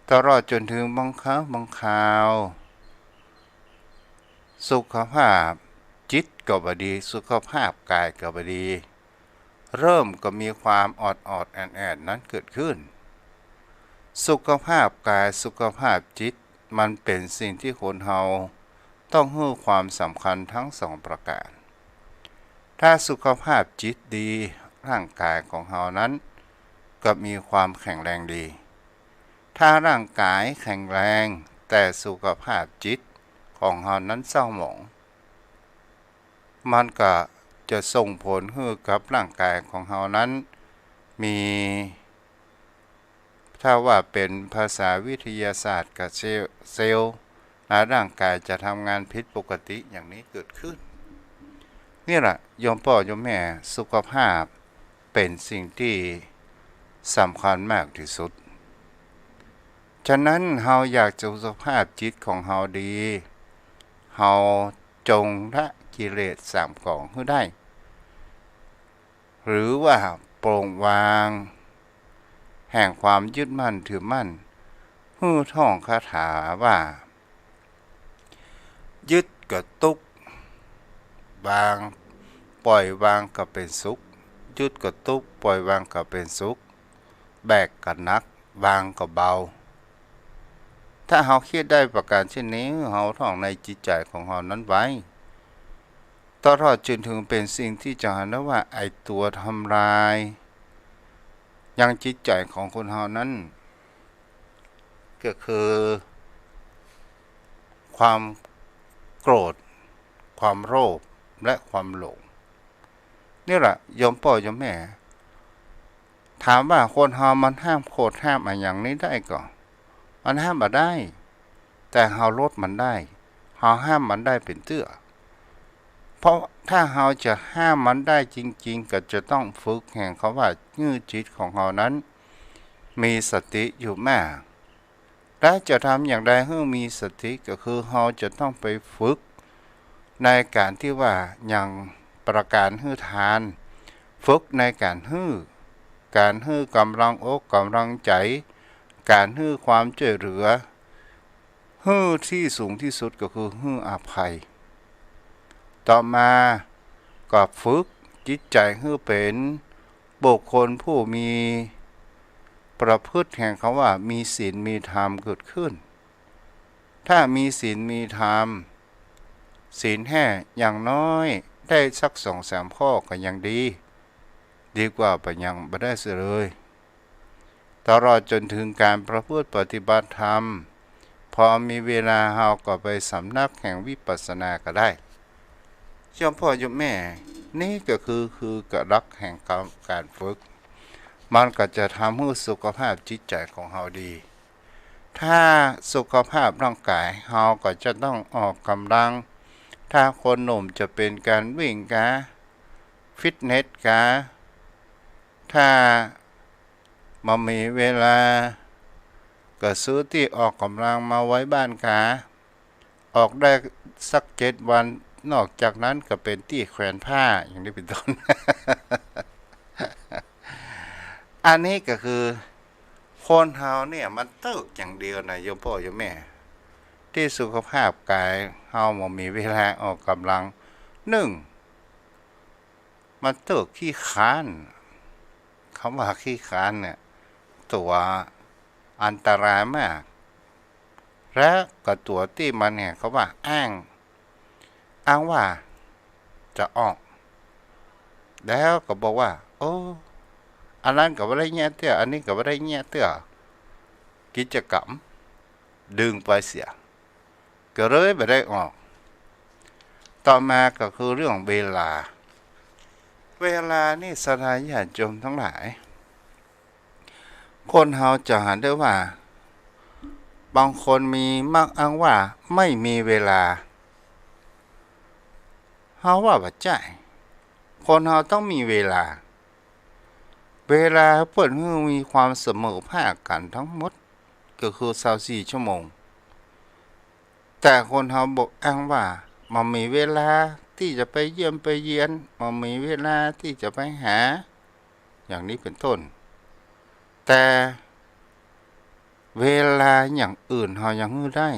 ตลอดจ๋นเถิงบางครั้งบางคราว สุขภาพจิตก็บ่ดี สุขภาพก๋ายก็บ่ดี เริ่มก็มีความออดๆ แอดๆ นั้นเกิดขึ้น สุขภาพก๋าย สุขภาพจิต มันเป๋นสิ่งตี้คนเฮาต้องหื้อความสำคัญตึงสองประก๋าน ถ้าสุขภาพจิตดี ร่างก๋ายของเฮานั้นก็มีความแข็งแรงดี ถ้าร่างก๋ายแข็งแรง แต่สุขภาพจิตของเฮานั้นเศร้าหมอง มันก็จะส่งผลหื้อกับร่างก๋ายของเฮานั้นมี ถ้าว่าเป๋นภาษาวิทยาศาสตร์ก็เซลล์ เซลล์ในร่างก๋ายจะทำงานผิดปกติอย่างนี้เกิดขึ้น เนี่ยแหละโยมป้อโยมแม่ สุขภาพเป๋นสิ่งตี้สำคัญมากตี้สุด ฉะนั้นเฮาอยากจะสุขภาพจิตของเฮาดี เฮาจงละกิเลสสามก๋องหื้อได้ หรือว่าปล่อยวางแห่งความยึดมั่นถือมั่น หื้อท่องคาถาว่า ยึดก็ตุ๊กข์ วาง ปล่อยวางก็เป๋นสุข ยึดก็ตุ๊กข์ ปล่อยวางก็เป๋นสุข แบกก็หนัก วางก็เบา ถ้าเฮาคิดได้ประก๋านเช่นนี้ เฮาท่องในจิตใจ๋ของเฮานั้นไว้ ตลอดจ๋นเถิงเป๋นสิ่งตี้จะหันได้ว่า ไอ้ตั๋วทำลายยังจิตใจ๋ของคนเฮานั้น ก็คือความโกรธ ความโลภ และความหลง เนี่ยแหละโยมป้อโยมแม่ ถามว่าคนเฮามันห้ามโกรธห้ามอะหยังนี้ได้ก่อ มันห้ามบ่ได้ แต่เฮาลดมันได้ เฮาห้ามมันได้เป๋นเตื้อ เพราะถ้าเฮาจะห้ามมันได้จริงๆ ก็จะต้องฝึกแห่งคำว่า หื้อจิตของเฮานั้นมีสติอยู่มาก และจะทำอย่างใดหื้อมีสติ ก็คือเฮาจะต้องไปฝึกในก๋านตี้ว่า อย่างประก๋านหื้อทาน ฝึกในก๋านหื้อ ก๋านหื้อกำลังอกกำลังใจ๋ ก๋านหื้อความจ้วยเหลือ หื้อตี้สูงตี้สุดก็คือหื้ออภัย ต่อมาก็ฝึกจิตใจ๋หื้อเป๋น บุคคลผู้มีประพฤติแห่งคำว่ามีศีลมีธรรมเกิดขึ้น ถ้ามีศีลมีธรรม ศีลห้าอย่างน้อยได้สักสองสามข้อก็ยังดี ดีกว่าบ่ยังบ่ได้เสียเลย ตลอดจนถึงการประพฤติปฏิบัติธรรม พอมีเวลาเฮาก็ไปสำนักแห่งวิปัสสนาก็ได้ โยมพ่อโยมแม่ นี่ก็คือ คือกะลักษณ์แห่งการ การฝึก มันก็จะทำหื้อสุขภาพจิตใจ๋ของเฮาดี ถ้าสุขภาพร่างกายเฮาก็จะต้องออกกำลัง ถ้าคนหนุ่มจะเป๋นการวิ่งกา ฟิตเนสกา ถ้าบ่มีเวลา ก็ซื้อตี้ออกกำลังมาไว้บ้านกา ออกได้สักเจ็ดวัน นอกจากนั้นก็เป๋นตี้แขวนผ้า อย่างนี้เป๋นต้น อันนี้ก็คือ คนเฮาเนี่ยมันเต๊อะอย่างเดียวนะโยมพ่อโยมแม่ ตี้สุขภาพกายเฮาบ่มีเวลาออกกำลัง นึ่ง มันเต๊อะขี้คร้าน คำว่าขี้คร้านเนี่ย ตั๋วอันตรายมาก และก็ตั๋วตี้มันเนี่ยเขาว่าอ้าง อ้างว่าจะออก แล้วก็บอกว่า โอ้ อันนั้นก็บ่ได้เยียะเตื้อ อันนี้ก็บ่ได้เยียะเตื้อ กิจกรรมดึงไปเสีย ก็เลยบ่ได้ออก ต่อมาก็คือเรื่องเวลา เวลานี่ศรัทธาญาติโยมทั้งหลาย คนเฮาจะหันได้ว่า บางคนมีมักอ้างว่าไม่มีเวลา เฮาว่าบ่ใจ้ คนเฮาต้องมีเวลา เวลาเปิ้นหื้อมีความเสมอภาคกั๋นทั้งหมด ก็คือซาวสี่ชั่วโมง แต่คนเฮาบ่อ้างว่าบ่มีเวลาตี้จะไปเยี่ยมไปเยียน บ่มีเวลาตี้จะไปหา อย่างนี้เป๋นต้น แต่เวลาอย่างอื่นเฮายังหื้อได้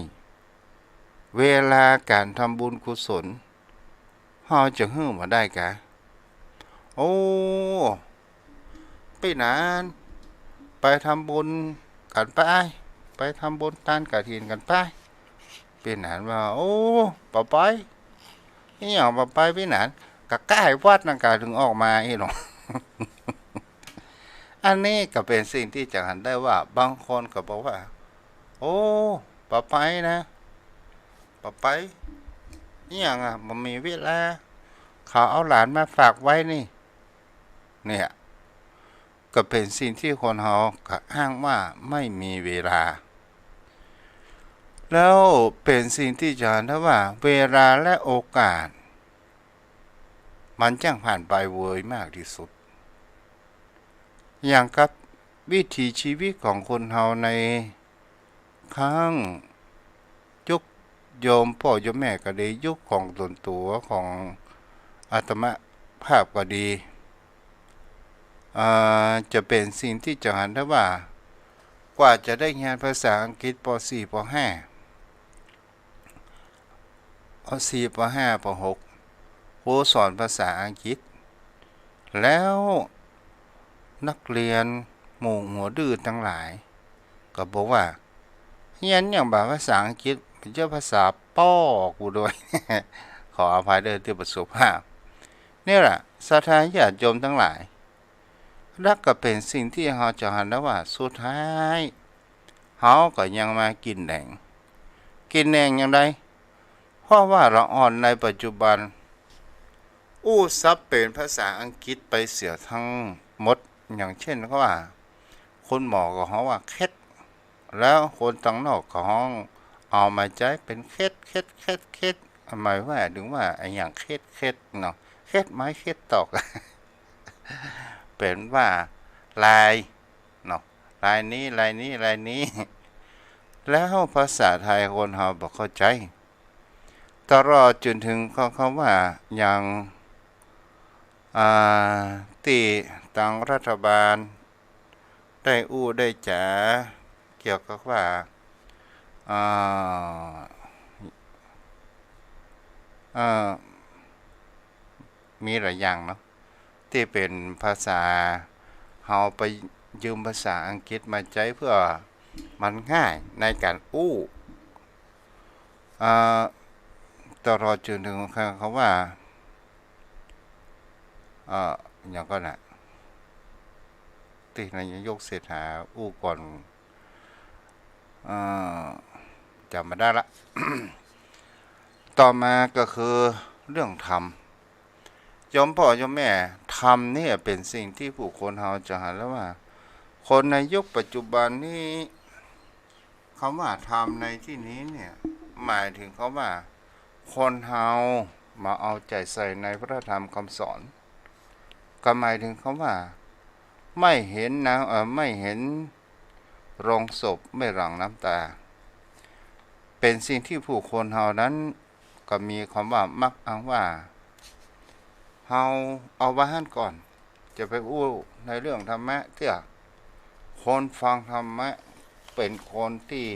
เวลาก๋านทำบุญกุศล เฮาจะหื้อบ่ได้กา โอ้ ปี้หนาน ไปทำบุญกั๋นไป ไปทำบุญตานกฐินกั๋นไป ปี้หนานว่า โอ้ บ่ไป อิหยังบ่ไปปี้หนาน ก็ใก้วัดนั่นกา ถึงออกมาอี้หนอ อันนี้ก็เป๋นสิ่งตี้จะหันได้ว่า บางคนก็บอกว่า โอ้ บ่ไปนะ บ่ไป อิหยังอะ บ่มีเวลา เขาเอาหลานมาฝากไว้นี่ เนี่ย ก็เป๋นสิ่งตี้คนเฮาก็อ้างว่าไม่มีเวลา แล้วเป๋นสิ่งตี้จะหันได้ว่า เวลาและโอกาส มันจ้างผ่านไปเวยมากตี้สุด อย่างกับวิถีชีวิตของคนเฮาในครั้งยุคโยมป้อโยมแม่ก็ดี ยุคของต๋นตั๋วของอาตมาภาพก็ดี อ่า จะเป๋นสิ่งตี้จะหันได้ว่า กว่าจะได้เฮียนภาษาอังกฤษ ป.สี่ ป.ห้า ป.สี่ ป.ห้า ป.หก ครูสอนภาษาอังกฤษ แล้วนักเรียนหมู่หัวดื้อตังหลาย ก็บอกว่า เฮียนหยังบ่าภาษาอังกฤษ บ่เจ้าภาษาป้อกูด้วย ขออภัยเด้อตี้บ่สุภาพ นี่แหละ ศรัทธาญาติโยมตังหลาย และก็เป๋นสิ่งตี้เฮาจะหันได้ว่า สุดท้าย เฮาก็ยังมากิ๋นแหนง กิ๋นแหนงอย่างใด เพราะว่าละอ่อนในปัจจุบัน อู้ศัพท์เป๋นภาษาอังกฤษไปเสียทั้งหมด อย่างเช่นว่า คุณหมอก็ฮ้องว่าเคล็ด แล้วคนตังนอกก็ฮ้อง เอามาใจ๊เป๋นเคล็ด เคล็ด เคล็ด เคล็ด หมายว่า ถึงว่าอะหยังเคล็ด เคล็ดเนาะ เคล็ดไม้เคล็ดตอก เป๋นว่าลายเนาะ ลายนี้ ลายนี้ ลายนี้ แล้วภาษาไทยคนเฮาบ่เข้าใจ๋ ตลอดจนถึงข้อ คำว่าอย่าง อ่า ตี้ตางรัฐบาลได้อู้ได้จ๋าเกี่ยวกับว่า อ่า อ่า มีหลายอย่างเนาะ ตี้เป๋นภาษา เฮาไปยืมภาษาอังกฤษมาใจ๊เปื้อมันง่ายในก๋านอู้ อ่า ตลอดจนเถิงกำว่า เอ่อ อะหยังก่อนะ ตี้นายกเศรษฐาอู้ก่อน เอ่อ จ๋ำบ่ได้ละ ต่อมาก็คือเรื่องธรรม โยมป้อโยมแม่ ธรรมเนี่ยเป๋นสิ่งตี้ผู้คนเฮาจะหันแล้วว่า คนในยุคปัจจุบันนี้ กำว่าธรรมในตี้นี้เนี่ย หมายเถิงกำว่า คนเฮาบ่เอาใจ๋ใส่ในพระธรรมกำสอน ก็หมายเถิงกำว่า ไม่เห็นนาง เอ่อ ไม่เห็นโลงศพไม่หลั่งน้ำตา เป๋นสิ่งตี้ผู้คนเฮานั้น ก็มีกำว่ามักอ้างว่า เฮาเอาไว้หั้นก่อน จะไปอู้ในเรื่องธรรมะเตื้อ คนฟังธรรมะเป๋นคนตี้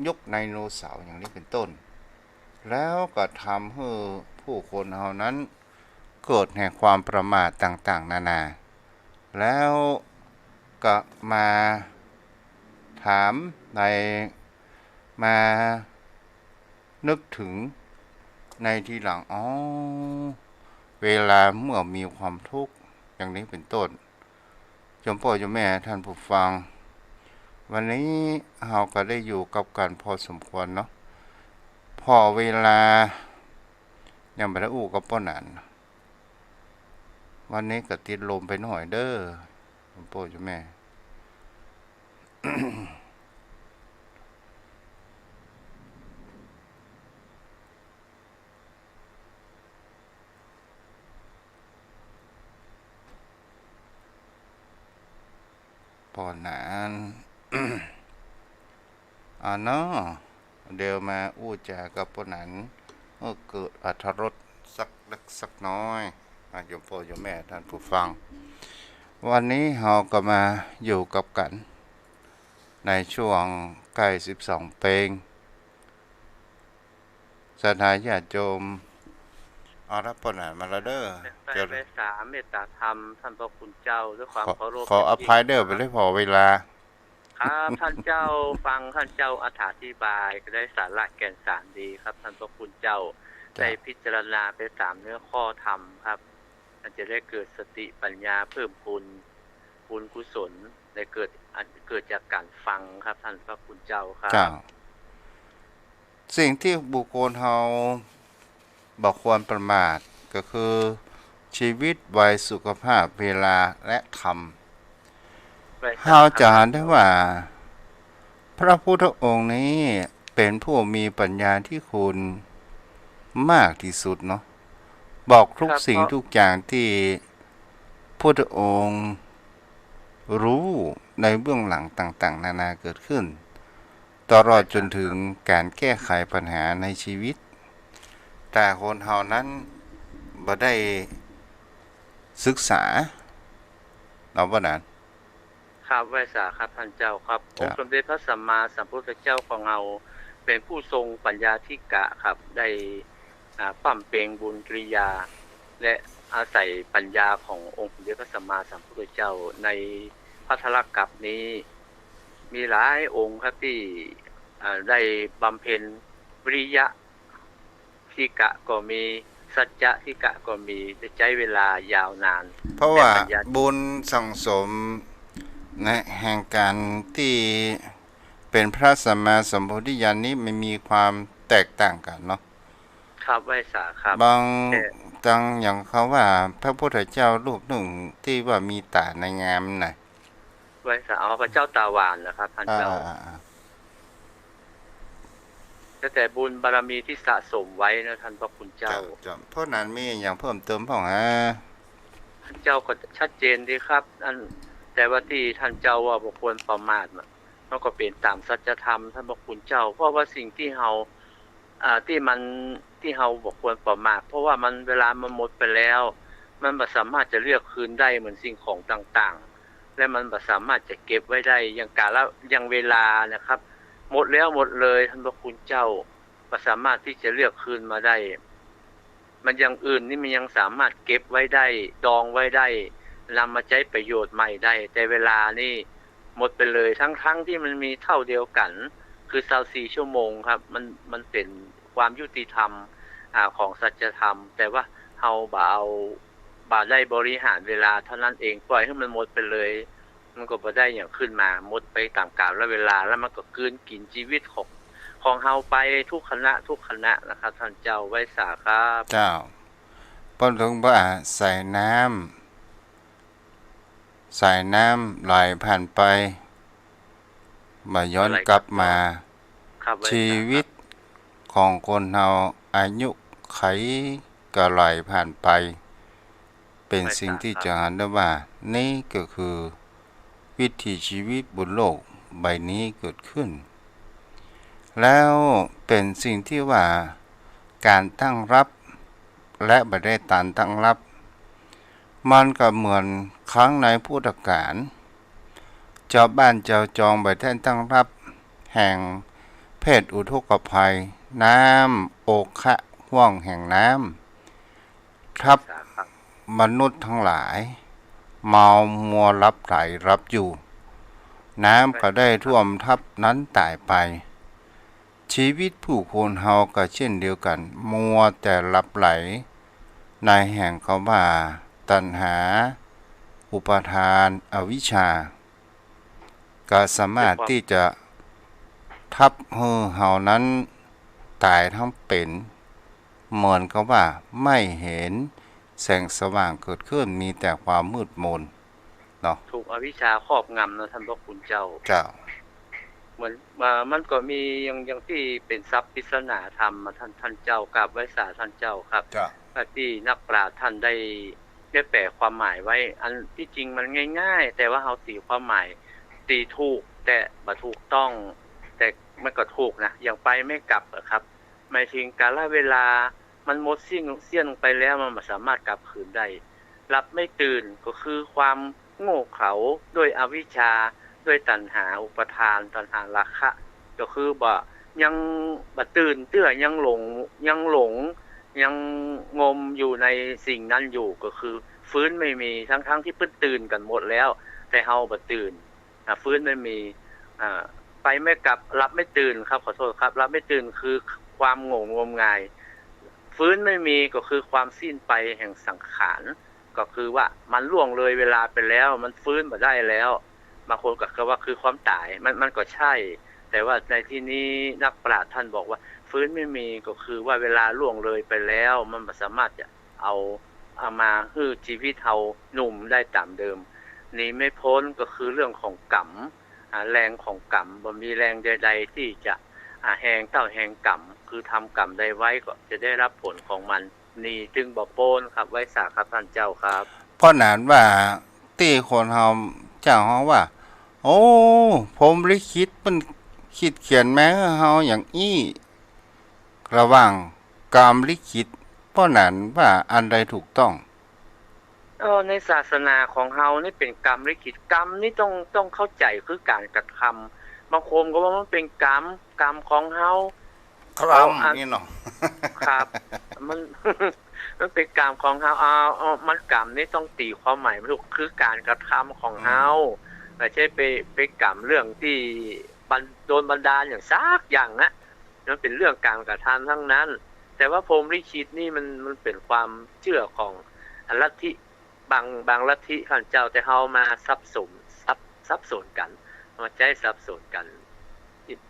ยุคไดโนเสาร์อย่างนี้เป๋นต้น แล้วก็ทำหื้อผู้คนเฮานั้นเกิดแห่งความประมาทต่างๆ นานา แล้วก็มาถามใน มานึกเถิงในทีหลัง อ๋อ เวลาเมื่อมีความทุกข์อย่างนี้เป๋นต้น โยมป้อโยมแม่ท่านผู้ฟัง วันนี้เฮาก็ได้อยู่กับกั๋นพอสมควรเนาะ ผ่อเวลายังบ่ได้อู้กับป้อหนาน วันนี้ก็ติดลมไปหน่อยเด้อ โยมป้อโยมแม่ ป้อหนาน อ่าเนาะ เดี๋ยวมาอู้จ๋ากับป้อหนาน เออ เกิดอรรถรสสักเล็กสักน้อย อ่ะ โยมป้อโยมแม่ท่านผู้ฟัง วันนี้เฮาก็มาอยู่กับกั๋นในช่วงใก้สิบสองเพลง ศรัทธาญาติโยม เอาละ ป้อหนานมาแล้วเด้อ ใต้ เจ้า ใบสามเมตตาธรรม ท่านพระคุณเจ้า ด้วยความ ขอ เคารพ ขออภัยเด้อ ไปเลยผ่อเวลา ครับ ท่านเจ้า ฟังท่านเจ้าอธิบายก็ได้สาระแก่นสารดีครับ ท่านพระคุณเจ้า เจ้า ได้พิจารณาไปสามเนื้อข้อธรรมครับ มันจะได้เกิดสติปัญญาเพิ่มพูน บุญกุศลได้เกิด อันเกิดจากการฟังครับ ท่านพระคุณเจ้าครับ เจ้า สิ่งที่บุคคลเฮาบ่ควรประมาทก็คือชีวิต วัย สุขภาพ เวลา และธรรม เฮาจะหันได้ว่า พระพุทธองค์นี้เป๋นผู้มีปัญญาธิคุณมากตี้สุดเนาะ บอกทุกสิ่งทุกอย่างตี้พุทธองค์รู้ในเบื้องหลังต่างๆ นานาเกิดขึ้น ตลอดจนเถิงก๋านแก้ไขปัญหาในชีวิต แต่คนเฮานั้นบ่ได้ศึกษา เนาะ ป้อหนาน ครับ ไหว้สาครับ ท่านเจ้าครับ เจ้า องค์สมเด็จพระสัมมาสัมพุทธเจ้าของเฮา เป๋นผู้ทรงปัญญาธิกะครับ ได้ อ่า บำเพ็ญบุญกิริยา และอาศัยปัญญาขององค์สมเด็จพระสัมมาสัมพุทธเจ้า ในภัททรกัปนี้ มีหลายองค์ครับตี้ อ่า ได้บำเพ็ญวิริยะ ธิกะก็มี สัจจะธิกะก็มี ได้ใจ๊เวลายาวนาน เพราะว่า แต่ปัญญา บุญสั่งสมนะ แห่งก๋านตี้เป๋นพระสัมมาสัมโพธิญาณนี้มันมีความแตกต่างกั๋นเนาะ ครับ ไหว้สาครับ บาง แต่ ตังอย่างกำว่าพระพุทธเจ้ารูปนึ่งตี้ว่ามีต๋าในงามน่ะ ไหว้สา อ๋อ พระเจ้าตาหวานนะครับ ท่านเจ้า อ่า อ่า อ่า แล้วแต่บุญบารมีที่สะสมไว้นะ ท่านพระคุณเจ้า เจ้า เจ้า ป้อหนานมีอะหยังเพิ่มเติมพ่องฮะ ท่านเจ้าก็ชัดเจนดีครับ อัน แต่ว่าตี้ท่านเจ้าว่าบ่ควรประมาทน่ะ มันก็เป๋นต๋ามสัจธรรม ท่านพระคุณเจ้า เพราะว่าสิ่งที่เฮา อ่า ตี้มัน ตี้เฮาบ่ควรประมาท เพราะว่ามัน เวลามันหมดไปแล้ว มันบ่สามารถจะเลือกคืนได้เหมือนสิ่งของต่างๆ และมันบ่สามารถจะเก็บไว้ได้ อย่างกาละ อย่างเวลานะครับ หมดแล้วหมดเลย ท่านพระคุณเจ้า บ่สามารถที่จะเลือกคืนมาได้ มันอย่างอื่นนี่มันยังสามารถเก็บไว้ได้ ดองไว้ได้ นำมาใจ๊ประโยชน์ใหม่ได้ แต่เวลานี่หมดไปเลย ทั้งๆ ตี้มันมีเต้าเดียวกั๋น คือซาวสี่ชั่วโมงครับ มัน มันเป๋นความยุติธรรม อ่า ของสัจธรรม แต่ว่าเฮาบ่เอา บ่ได้บริหารเวลาเต้านั้นเอง ปล่อยหื้อมันหมดไปเลย มันก็บ่ได้หยังขึ้นมา หมดไปต๋ามกาลเวลา แล้วมันก็กลืนกิ๋นจีวิตของ ของเฮาไปทุกขณะทุกขณะนะครับ ต้านเจ้า ไหว้สาครับ เจ้า เปิ้นเถิงว่าสายน้ำ สายน้ำไหลผ่านไป บ่ย้อนกลับมา ครับ ไหว้สาครับ จีวิตของคนเฮาอายุไขก็ไหลผ่านไป เป๋นสิ่งตี้จะหันได้ว่า นี่ก็คือวิถีจีวิตบนโลกใบนี้เกิดขึ้น แล้วเป๋นสิ่งตี้ว่าก๋านตั้งรับ และบ่ได้ตันตั้งรับ มันก็เหมือนครั้งในพุทธกาล จาวบ้านจาวจองบ่ได้ตั้งรับ แห่งเพศอุทกภัย น้ำโอคะห้วงแห่งน้ำ ทับมนุษย์ตังหลาย เมามัวหลับใหลหลับอยู่ น้ำก็ได้ท่วมทับนั้นต๋ายไป จีวิตผู้คนเฮาก็เจ้นเดียวกั๋น มัวแต่หลับใหลในแห่งกำว่าตัณหา อุปาทาน อวิชชา ก็สามารถตี้จะทับหื้อเฮานั้นต๋ายตังเป๋น เหมือนกับว่าไม่เห็นแสงสว่างเกิดขึ้น มีแต่ความมืดมนเนาะ ถูกอวิชชาครอบงำเนาะ ต้านพระคุณเจ้า เจ้า เหมือน อ่า มันก็มีอย่าง อย่างตี้เป๋นศัพท์ปริศนาธรรมอะ ต้าน ต้านเจ้า กราบไหว้สาต้านเจ้าครับ เจ้า อ่า ตี้นักปราชญ์ต้านได้ ได้แปลความหมายไว้ อันตี้จริงมันง่ายๆ แต่ว่าเฮาตี๋ความหมาย ตี๋ถูก แต่บ่ถูกต้อง แต่มันก็ถูกนะ อย่างไปไม่กลับอะครับ หมายถึงกาลเวลามันหมดสิ้น เสี้ยนลงไปแล้ว มันบ่สามารถกลับคืนได้ หลับไม่ตื่นก็คือความโง่เขลาด้วยอวิชชา ด้วยตัณหา อุปาทาน ตัณหา ราคะ ก็คือบ่ ยังบ่ตื่นเตื้อ ยังหลง ยังหลง ยังงมอยู่ในสิ่งนั้นอยู่ ก็คือฟื้นไม่มี ทั้งๆ ตี้เปิ้นตื่นกั๋นหมดแล้ว แต่เฮาบ่ตื่น อ่า ฟื้นไม่มี อ่า ไปไม่กลับ หลับไม่ตื่นครับ ขอโทษครับ หลับไม่ตื่นคือความโง่งมงาย ฟื้นไม่มีก็คือความสิ้นไปแห่งสังขาร ก็คือว่ามันล่วงเลยเวลาไปแล้ว มันฟื้นบ่ได้แล้ว บางคนก็ว่าคือความต๋าย มัน มันก็ใช่ แต่ว่าในที่นี้นักปราชญ์ต้านบอกว่า ฟื้นไม่มีก็คือว่าเวลาล่วงเลยไปแล้ว มันบ่สามารถจะเอา เอามาหื้อจีวิตเฮาหนุ่มได้ต๋ามเดิม หนีไม่พ้นก็คือเรื่องของกรรม อ่า แรงของกรรม บ่มีแรงใดๆ ตี้จะ อ่า แฮงเต้าแฮงกรรม คือทำกรรมใดไว้ก็จะได้รับผลของมัน หนีจึงบ่ป๊นครับ ไหว้สาครับต้านเจ้าครับ เพราะนั้นว่าตี้คนเฮา เจ้าเฮาว่า โอ้ พรหมลิขิตเปิ้นขีดเขียนมาหื้อเฮาอย่างอี้ ระหว่างกรรมลิขิต เพราะนั้นว่าอันใดถูกต้อง เออ ในศาสนาของเฮานี่เป๋นกรรมลิขิต กรรมนี่ต้อง ต้องเข้าใจ๋คือก๋านกระทำ บางคนก็ว่ามันเป๋นกรรม กรรมของเฮา กรรม เอาอัน นี่เนาะ ครับ มัน มันเป๋นกรรมของเฮา เอา เอา มันกรรมนี่ต้องตี๋ความหมายมันถูก คือก๋านกระทำของเฮา อืม บ่ใจ้ไป ไปกรรมเรื่องตี้บัน โดนบันดาลอย่างสักอย่างนะ มันเป๋นเรื่องก๋านกระทำตังนั้น แต่ว่าพรหมลิขิตนี่มัน มันเป๋นความเจื้อของลัทธิ บาง บางลัทธิต้านเจ้า แต่เฮามาสับสน สับ สับสนกั๋น มาใจ๊สับสนกั๋น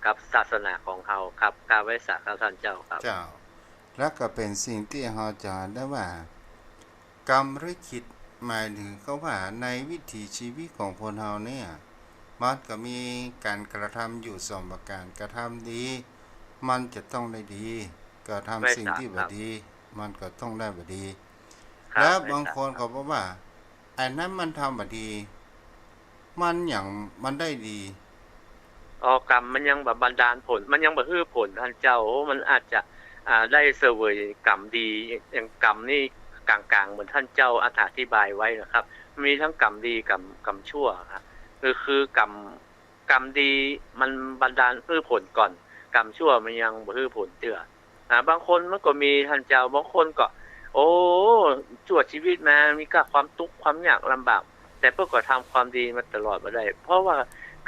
กับศาสนาของเฮาครับ กราบไหว้สาครับต้านเจ้าครับ เจ้า แล้วก็เป๋นสิ่งตี้เฮาจะได้ว่า กรรมลิขิตหมายถึงก็ว่าในวิถีชีวิตของคนเฮาเนี่ย มันก็มีก๋านกระทำอยู่สองประก๋าน กระทำดี มันจะต้องได้ดี กระทำสิ่งตี้บ่ดี มันก็ต้องได้บ่ดี ครับ แล้วบางคนก็บอกว่า ไอ้นั้นมันทำบ่ดี มันหยัง มันได้ดี อ๋อ กรรมมันยังบ่บันดาลผล มันยังบ่หื้อผลต้านเจ้า มันอาจจะ อ่า ได้เสวยกรรมดี อย่างกรรมนี่ก๋างๆ เหมือนต้านเจ้าอธิบายไว้นะครับ มีทั้งกรรมดี กรรม กรรมชั่วครับ คือ คือกรรม กรรมดีมันบันดาลหื้อผลก่อน กรรมชั่วมันยังบ่หื้อผลเตื้อ อ่า บางคนมันก็มีต้านเจ้า บางคนก็ โอ้ ชั่วจีวิตมามีก้าความตุ๊กข์ความยากลำบาก แต่เปิ้นก็ทำความดีมาตลอดบ่าได้ เพราะว่า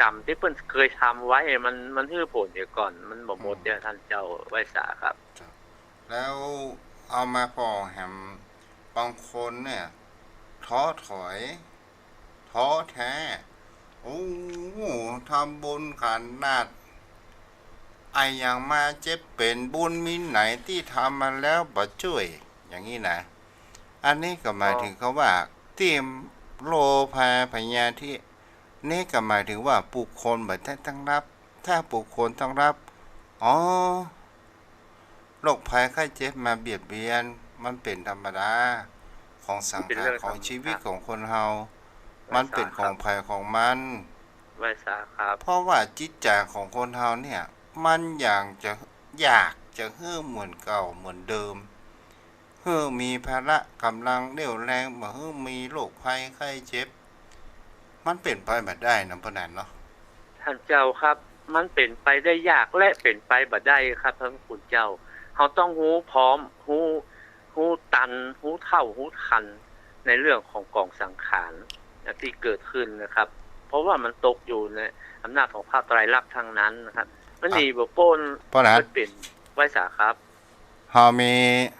กรรมตี้เปิ้นเกยทำไว้มัน มันหื้อผลเหียก่อน มันบ่หมด อืม เหีย ต้านเจ้า ไหว้สาครับ ครับ แล้วเอามาผ่อแหม บางคนเนี่ย ท้อถอย ท้อแท้ โอ้ ทำบุญขนาดอะหยังมาเจ็บเป๋น บุญมีไหนตี้ทำมาแล้วบ่จ้วย อย่างนี้นะ อันนี้ก็หมาย อ๋อ ถึงคำว่า ตี้โรคภัยพยาธิ นี่ก็หมายถึงว่าบุคคลบ่ได้ต้อนรับ ถ้าบุคคลต้อนรับ อ๋อ โรคภัยไข้เจ็บมาเบียดเบียน มันเป๋นธรรมดาของสังขาร มันเป๋นเรื่องธรรมดา ของจีวิตของคนเฮา ไหว้สาครับ มันเป๋นของไผของมัน ไหว้สาครับ เพราะว่าจิตใจ๋ของคนเฮาเนี่ย มันอยากจะ อยากจะหื้อเหมือนเก่าเหมือนเดิม หื้อมีพละก๋ำลังเรี่ยวแรง บ่หื้อมีโรคภัยไข้เจ็บ มันเป๋นไปบ่ได้นะป้อหนานเนาะ ต้านเจ้าครับ มันเป๋นไปได้ยากและเป๋นไปบ่ได้ครับ ต้านพระคุณเจ้า เฮาต้องฮู้พร้อม ฮู้ ฮู้ตัน ฮู้เฒ่า ฮู้ตัน ในเรื่องของก๋องสังขารนะ ตี้เกิดขึ้นนะครับ เพราะว่ามันตกอยู่ในอำนาจของพระไตรลักษณ์ทั้งนั้นนะครับ มัน อ่ะ หนีบ่ป๊น ป้อหนาน มันเป๋น ไหว้สาครับ เฮามี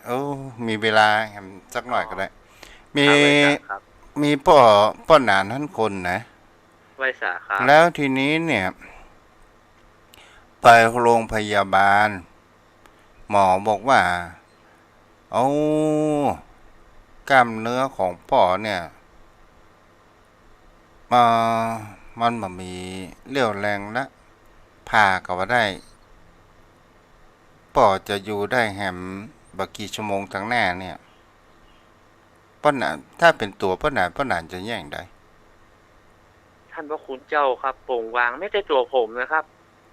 โอ้ มีเวลาแหมสักหน่อยก็ได้ อ๋อ มี ครับ ไหว้สาครับ มีป้อ ป้อหนานหั้นคนนะ ไหว้สาครับ แล้วทีนี้เนี่ย ไปโรงพยาบาล หมอบอกว่า โอ้ กล้ามเนื้อของป้อเนี่ย อ่า มันบ่มีเรี่ยวแรงละ ผ่าก็บ่ได้ ป้อจะอยู่ได้แหมบ่กี่ชั่วโมงตังหน้าเนี่ย ป้อหนาน ถ้าเป๋นตั๋วป้อหนาน ป้อหนานจะแหย่งใด ต้านพระคุณเจ้าครับ โป่งวาง แม้แต่ตั๋วผมนะครับ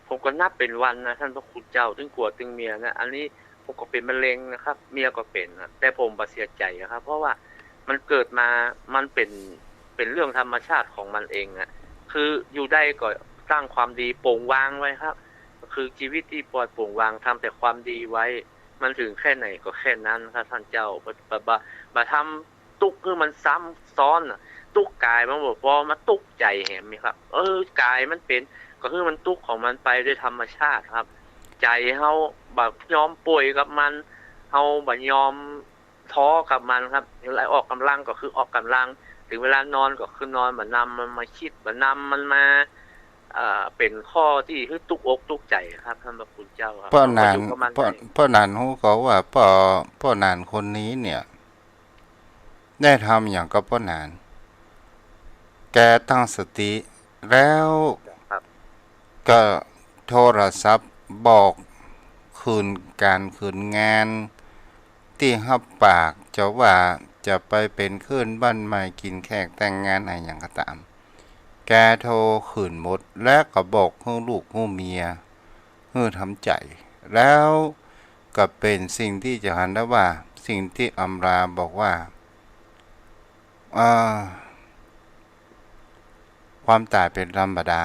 ผมก็นับเป๋นวันนะ ต้านพระคุณเจ้า ตึงกั๋วตึงเมียนะ อันนี้ผมก็เป๋นมะเร็งนะครับ เมียก็เป๋นนะ แต่ผมบ่เสียใจ๋อะครับ เพราะว่ามันเกิดมา มันเป๋น เป๋นเรื่องธรรมชาติของมันเองอะ คืออยู่ได้ก็สร้างความดีโป่งวางไว้ครับ คือจีวิตตี้ปล่อยโป่งวาง ทำแต่ความดีไว้ มันถึงแค่ไหนก็แค่นั้นครับ ต้านเจ้า บ่ บ่ บ่ บ่ทำ ตุ๊กข์หื้อมันซ้ำซ้อนน่ะ ตุ๊กข์ก๋ายมันบ่ปอ มาตุ๊กข์ใจ๋แหมนี่ครับ เออ ก๋ายมันเป๋น ก็หื้อมันตุ๊กข์ของมันไปโดยธรรมชาติครับ ใจ๋เฮาบ่ยอมป่วยกับมัน เฮาบ่ยอมท้อกับมันครับ เวลาออกก๋ำลังก็คือออกก๋ำลัง ถึงเวลานอนก็คือนอน บ่นำมันมาคิด บ่นำมันมา เอ่อ เป๋นข้อตี้หื้อตุ๊กอกตุ๊กใจ๋ครับ ต้านพระคุณเจ้าครับ ป้อหนาน เฮาก็อยู่กับมัน ป้อ ได้ ป้อหนานฮู้ก่อว่าป้อ ป้อหนานคนนี้เนี่ย ได้ทำอย่างกับป้อหนาน แกตั้งสติ แล้ว ครับ ก็โทรศัพท์บอกคืนก๋านคืนงาน ตี้ฮับปากจะว่าจะไปเป๋นคืนบ้านใหม่ กิ๋นแขก แต่งงานอะหยังก็ต๋าม แกโทรคืนหมด และก็บอกหื้อลูกหื้อเมีย หื้อทำใจ๋ แล้วก็เป๋นสิ่งตี้จะหันได้ว่า สิ่งตี้อำราบอกว่า อ่า ความต๋ายเป๋นธรรมดา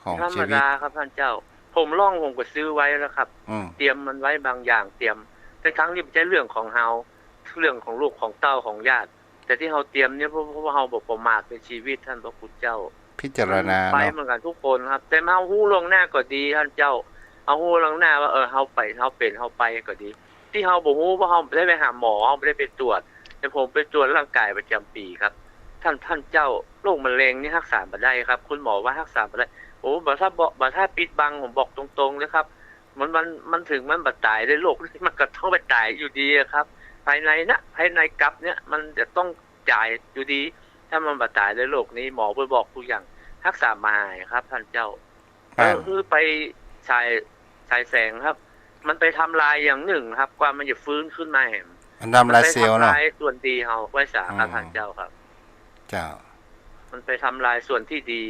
ของจีวิต ธรรมดาครับต้านเจ้า ผมล่องผมก็ซื้อไว้แล้วครับ อืม เตรียมมันไว้บางอย่าง เตรียม แต่ทั้งนี้บ่ใจ้เรื่องของเฮา เรื่องของลูกของเต้าของญาติ แต่ตี้เฮาเตรียมเนี่ย เพราะ เพราะว่าเฮาบ่ประมาทในจีวิต ต้านพระคุณเจ้า พิจารณา มันไป เนาะ เหมือนกั๋นกู้คนครับ แต่เฮาฮู้ล่วงหน้าก็ดี ต้านเจ้า เฮาฮู้ล่วงหน้าว่า เออ เฮาไป เฮาเป๋น เฮาไปก็ดี ตี้เฮาบ่ฮู้ เพราะเฮาบ่ได้ไปหาหมอ เฮาบ่ได้ไปตรวจ แต่ผมไปตรวจร่างก๋ายประจ๋ำปี๋ครับ ต้าน ต้านเจ้า โรคมะเร็งนี่ฮักษาบ่ได้ครับ คุณหมอว่าฮักษาบ่ได้ โอ้ บ่ถ้าบอก บ่ถ้าปิดบัง ผมบอกตรงๆ เลยครับ มัน มัน มันถึงมันบ่ต๋ายในโรคนี้ มันก็ต้องไปต๋ายอยู่ดีอะครับ ภายในนะ ภายในกลับเนี่ย มันจะต้องต๋ายอยู่ดี ถ้ามันบ่ต๋ายในโรคนี้ หมอเปิ้นบอกกู้อย่าง ฮักษาบ่หายครับ ต้านเจ้า ครับ เออ คือไปฉาย ฉายแสงครับ มันไปทำลายอย่างนึ่งครับ กว่ามันจะฟื้นขึ้นมาแหม มันทำลายเซลล์เนาะ มันไปทำลายส่วนดีเฮา ไหว้สาครับ อืม ต้านเจ้าครับ เจ้า มันไปทำลายส่วนตี้ดี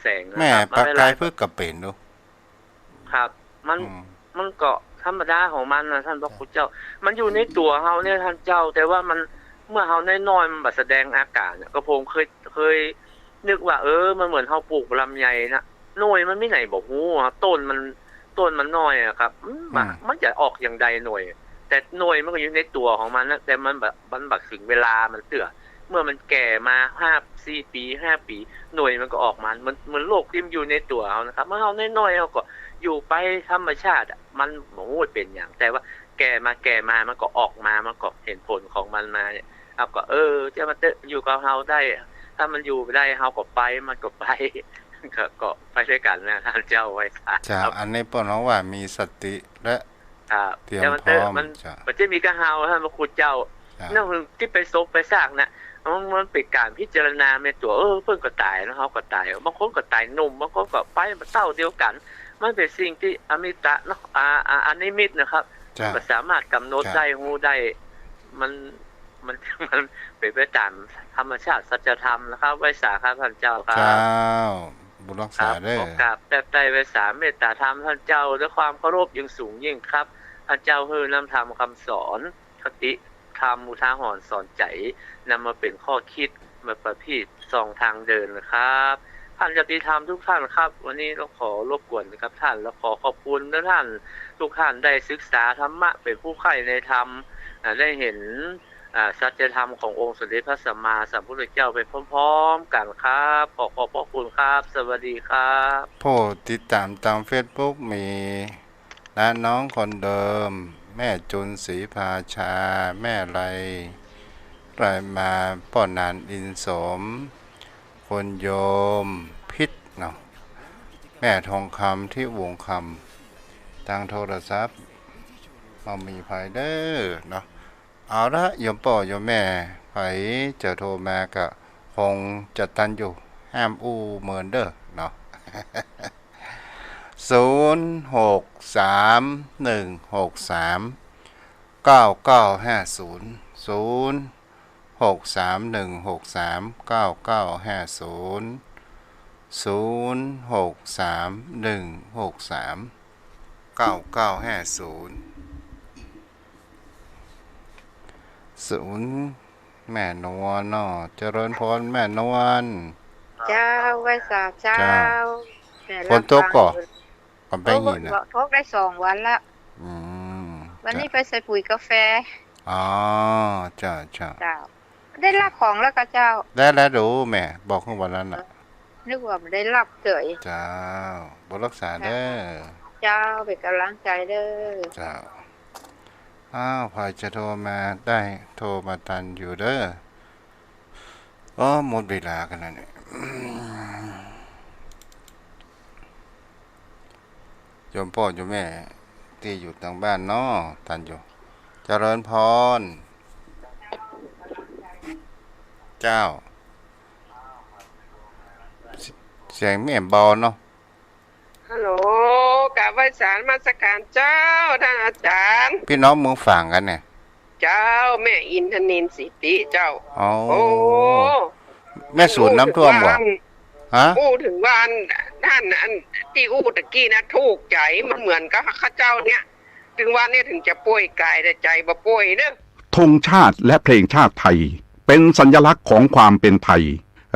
แสงนะครับ แม่ มันไป ปากกาย ลาย เพิ่งกระเป๋นดู ครับ มัน อืม มันก็ธรรมดาของมันนะ ต้านพระคุณเจ้า มันอยู่ในตั๋วเฮาเนี่ย ต้านเจ้า แต่ว่ามัน เมื่อเฮาน้อยๆ มันบ่แสดงอาก๋านเนี่ย ก็ผมเคย เคยนึกว่า เออ มันเหมือนเฮาปลูกลำไยนะ หน่วยมันมีไหนบ่ฮู้อะ ต้นมัน ต้นมันน้อยอะครับ อืม มัน อืม มันจะออกอย่างใดหน่วย แต่หน่วยมันก็อยู่ในตั๋วของมันนะ แต่มันบ่ มันบ่เถิงเวลามันเตื้อ เมื่อมันแก่มาห้า สี่ปี๋ ห้าปี๋ หน่วยมันก็ออกมา เหมือน เหมือนโรคตี้มันอยู่ในตั๋วเฮานะครับ เมื่อเฮาน้อยๆ เฮาก็อยู่ไปธรรมชาติอะ มันบ่ฮู้เป๋นหยัง แต่ว่าแก่มา แก่มา มันก็ออกมา มันก็หันผลของมันมาเนี่ย เฮาก็ เออ เจ้ามันเต๊อะ อยู่กับเฮาได้ ถ้ามันอยู่ได้ เฮาก็ไป มันก็ไป ก็ ก็ไปตวยกั๋นนะ ต้านเจ้า ไหว้สา เจ้า ครับ อันนี้เปิ้นฮ้องว่ามีสติและ ครับ เตรียม แต่มันเต๊อะ พร้อม มัน เจ้า มันจะมีก้าเฮา ต้านพระคุณเจ้า เจ้า เนาะ ตี้ไปซกไปซากน่ะ มัน มันเป๋นก๋านพิจารณาในตั๋ว เออ เปิ้นก็ต๋ายเนาะ เฮาก็ต๋าย บางคนก็ต๋ายหนุ่ม บางคนก็ไปมาเต้าเดียวกั๋น มันเป๋นสิ่งตี้อมิตะเนาะ อ่า อ่า อนิมิตนะครับ เจ้า มันบ่สามารถก๋ำหนด เจ้า ได้ ฮู้ได้ มัน มัน มันเป๋นไปต๋ามธรรมชาติสัจธรรมนะครับ ไหว้สาครับ ต้านเจ้าครับ เจ้า บุญรักษา ครับ เด้อ ขอกราบแทบไตร้ไหว้สาเมตต๋าธรรมต้านเจ้า ด้วยความเคารพอย่างสูงยิ่งครับ ต้านเจ้าหื้อน้ำธรรมกำสอน คติธรรมอุทาหรณ์สอนใจ๋ นำมาเป๋นข้อคิด มาประพฤติส่องตางเดินนะครับ ต้านญาติธรรมทุกท่านครับ วันนี้ต้องขอรบกวนกับท่าน และขอขอบคุณนะท่าน ทุกท่านได้ศึกษาธรรมะ เป๋นผู้ใคร่ในธรรม อ่า ได้หัน อ่า สัจธรรมขององค์สมเด็จพระสัมมาสัมพุทธเจ้าไปพร้อมๆ กั๋นครับ ขอขอบพระคุณครับ สวัสดีครับ ผู้ติดต๋ามตางเฟซบุ๊กมี น้าน้องคนเดิม แม่จุนศรีภาชา แม่ไร ไรมา ป้อหนานอินสม คุณโยมพิษเนาะ แม่ทองคำ ทิวงศ์คำ ตางโทรศัพท์ บ่มีใผเด้อเนาะ เอาละ โยมป้อโยมแม่ ใผจะโทรมาก็คงจะตันอยู่ ห้ามอู้เมินเด้อเนาะ ศูนย์ หก สาม หนึ่ง หก สาม เก้า เก้า ห้า ศูนย์ ศูนย์ หก สาม หนึ่ง หก สาม เก้า เก้า ห้า ศูนย์ ศูนย์ หก สาม หนึ่ง หก สาม เก้า เก้า ห้า ศูนย์ ศูนย์ แม่นวลเนาะ เจริญพรแม่นวล เจ้า ไหว้สาเจ้า เจ้า แม่ ฝนตกก่อ รับฟังอยู่ ก็ไป โอ้ หินน่ะ ตกได้สองวันละ อืม วันนี้ เจ้า ไปใส่ปุ๋ยกาแฟ อ๋อ เจ้า เจ้า เจ้า ได้รับของแล้วก่อเจ้า ได้แล้วดูแม่ บอกเมื่อวันนั้นน่ะ เออ นึกว่าบ่ได้รับเฉย เจ้า บุญรักษาเด้อ เจ้า เป๋นก๋ำลังใจ๋เด้อ เจ้า อ้าว ใผจะโทรมาได้ โทรมาตันอยู่เด้อ อ๋อ หมดเวลากั๋นแล้วเนี่ย โยมป้อโยมแม่ตี้อยู่ตางบ้านเนาะ ตันอยู่ เจริญพร เจ้า เสียงแม่เบาเนาะ ฮัลโหล กราบไหว้สานมัสการเจ้า ต้านอาจ๋ารย์ ปี้น้องเมืองฝางกั๋นเนี่ย เจ้า แม่อินทนิลสิทธิเจ้า อ๋อ โอ้ แม่สูนน้ำท่วมบ่ อู้เถิงว่าอัน ฮะ อู้เถิงว่าอัน อันตี้อู้ตะกี้นะ ถูกใจ๋ มันเหมือนกับข้าเจ้าเนี่ย เถิงว่าเนี่ยเถิงจะป่วยก๋าย แต่ใจ๋บ่ป่วยเนาะ ธงชาติและเพลงชาติไทย เป็นสัญลักษณ์ของความเป็นไทย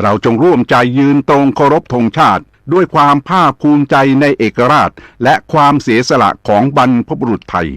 เราจงร่วมใจยืนตรงเคารพธงชาติ ด้วยความภาคภูมิใจในเอกราช และความเสียสละของบรรพบุรุษไทย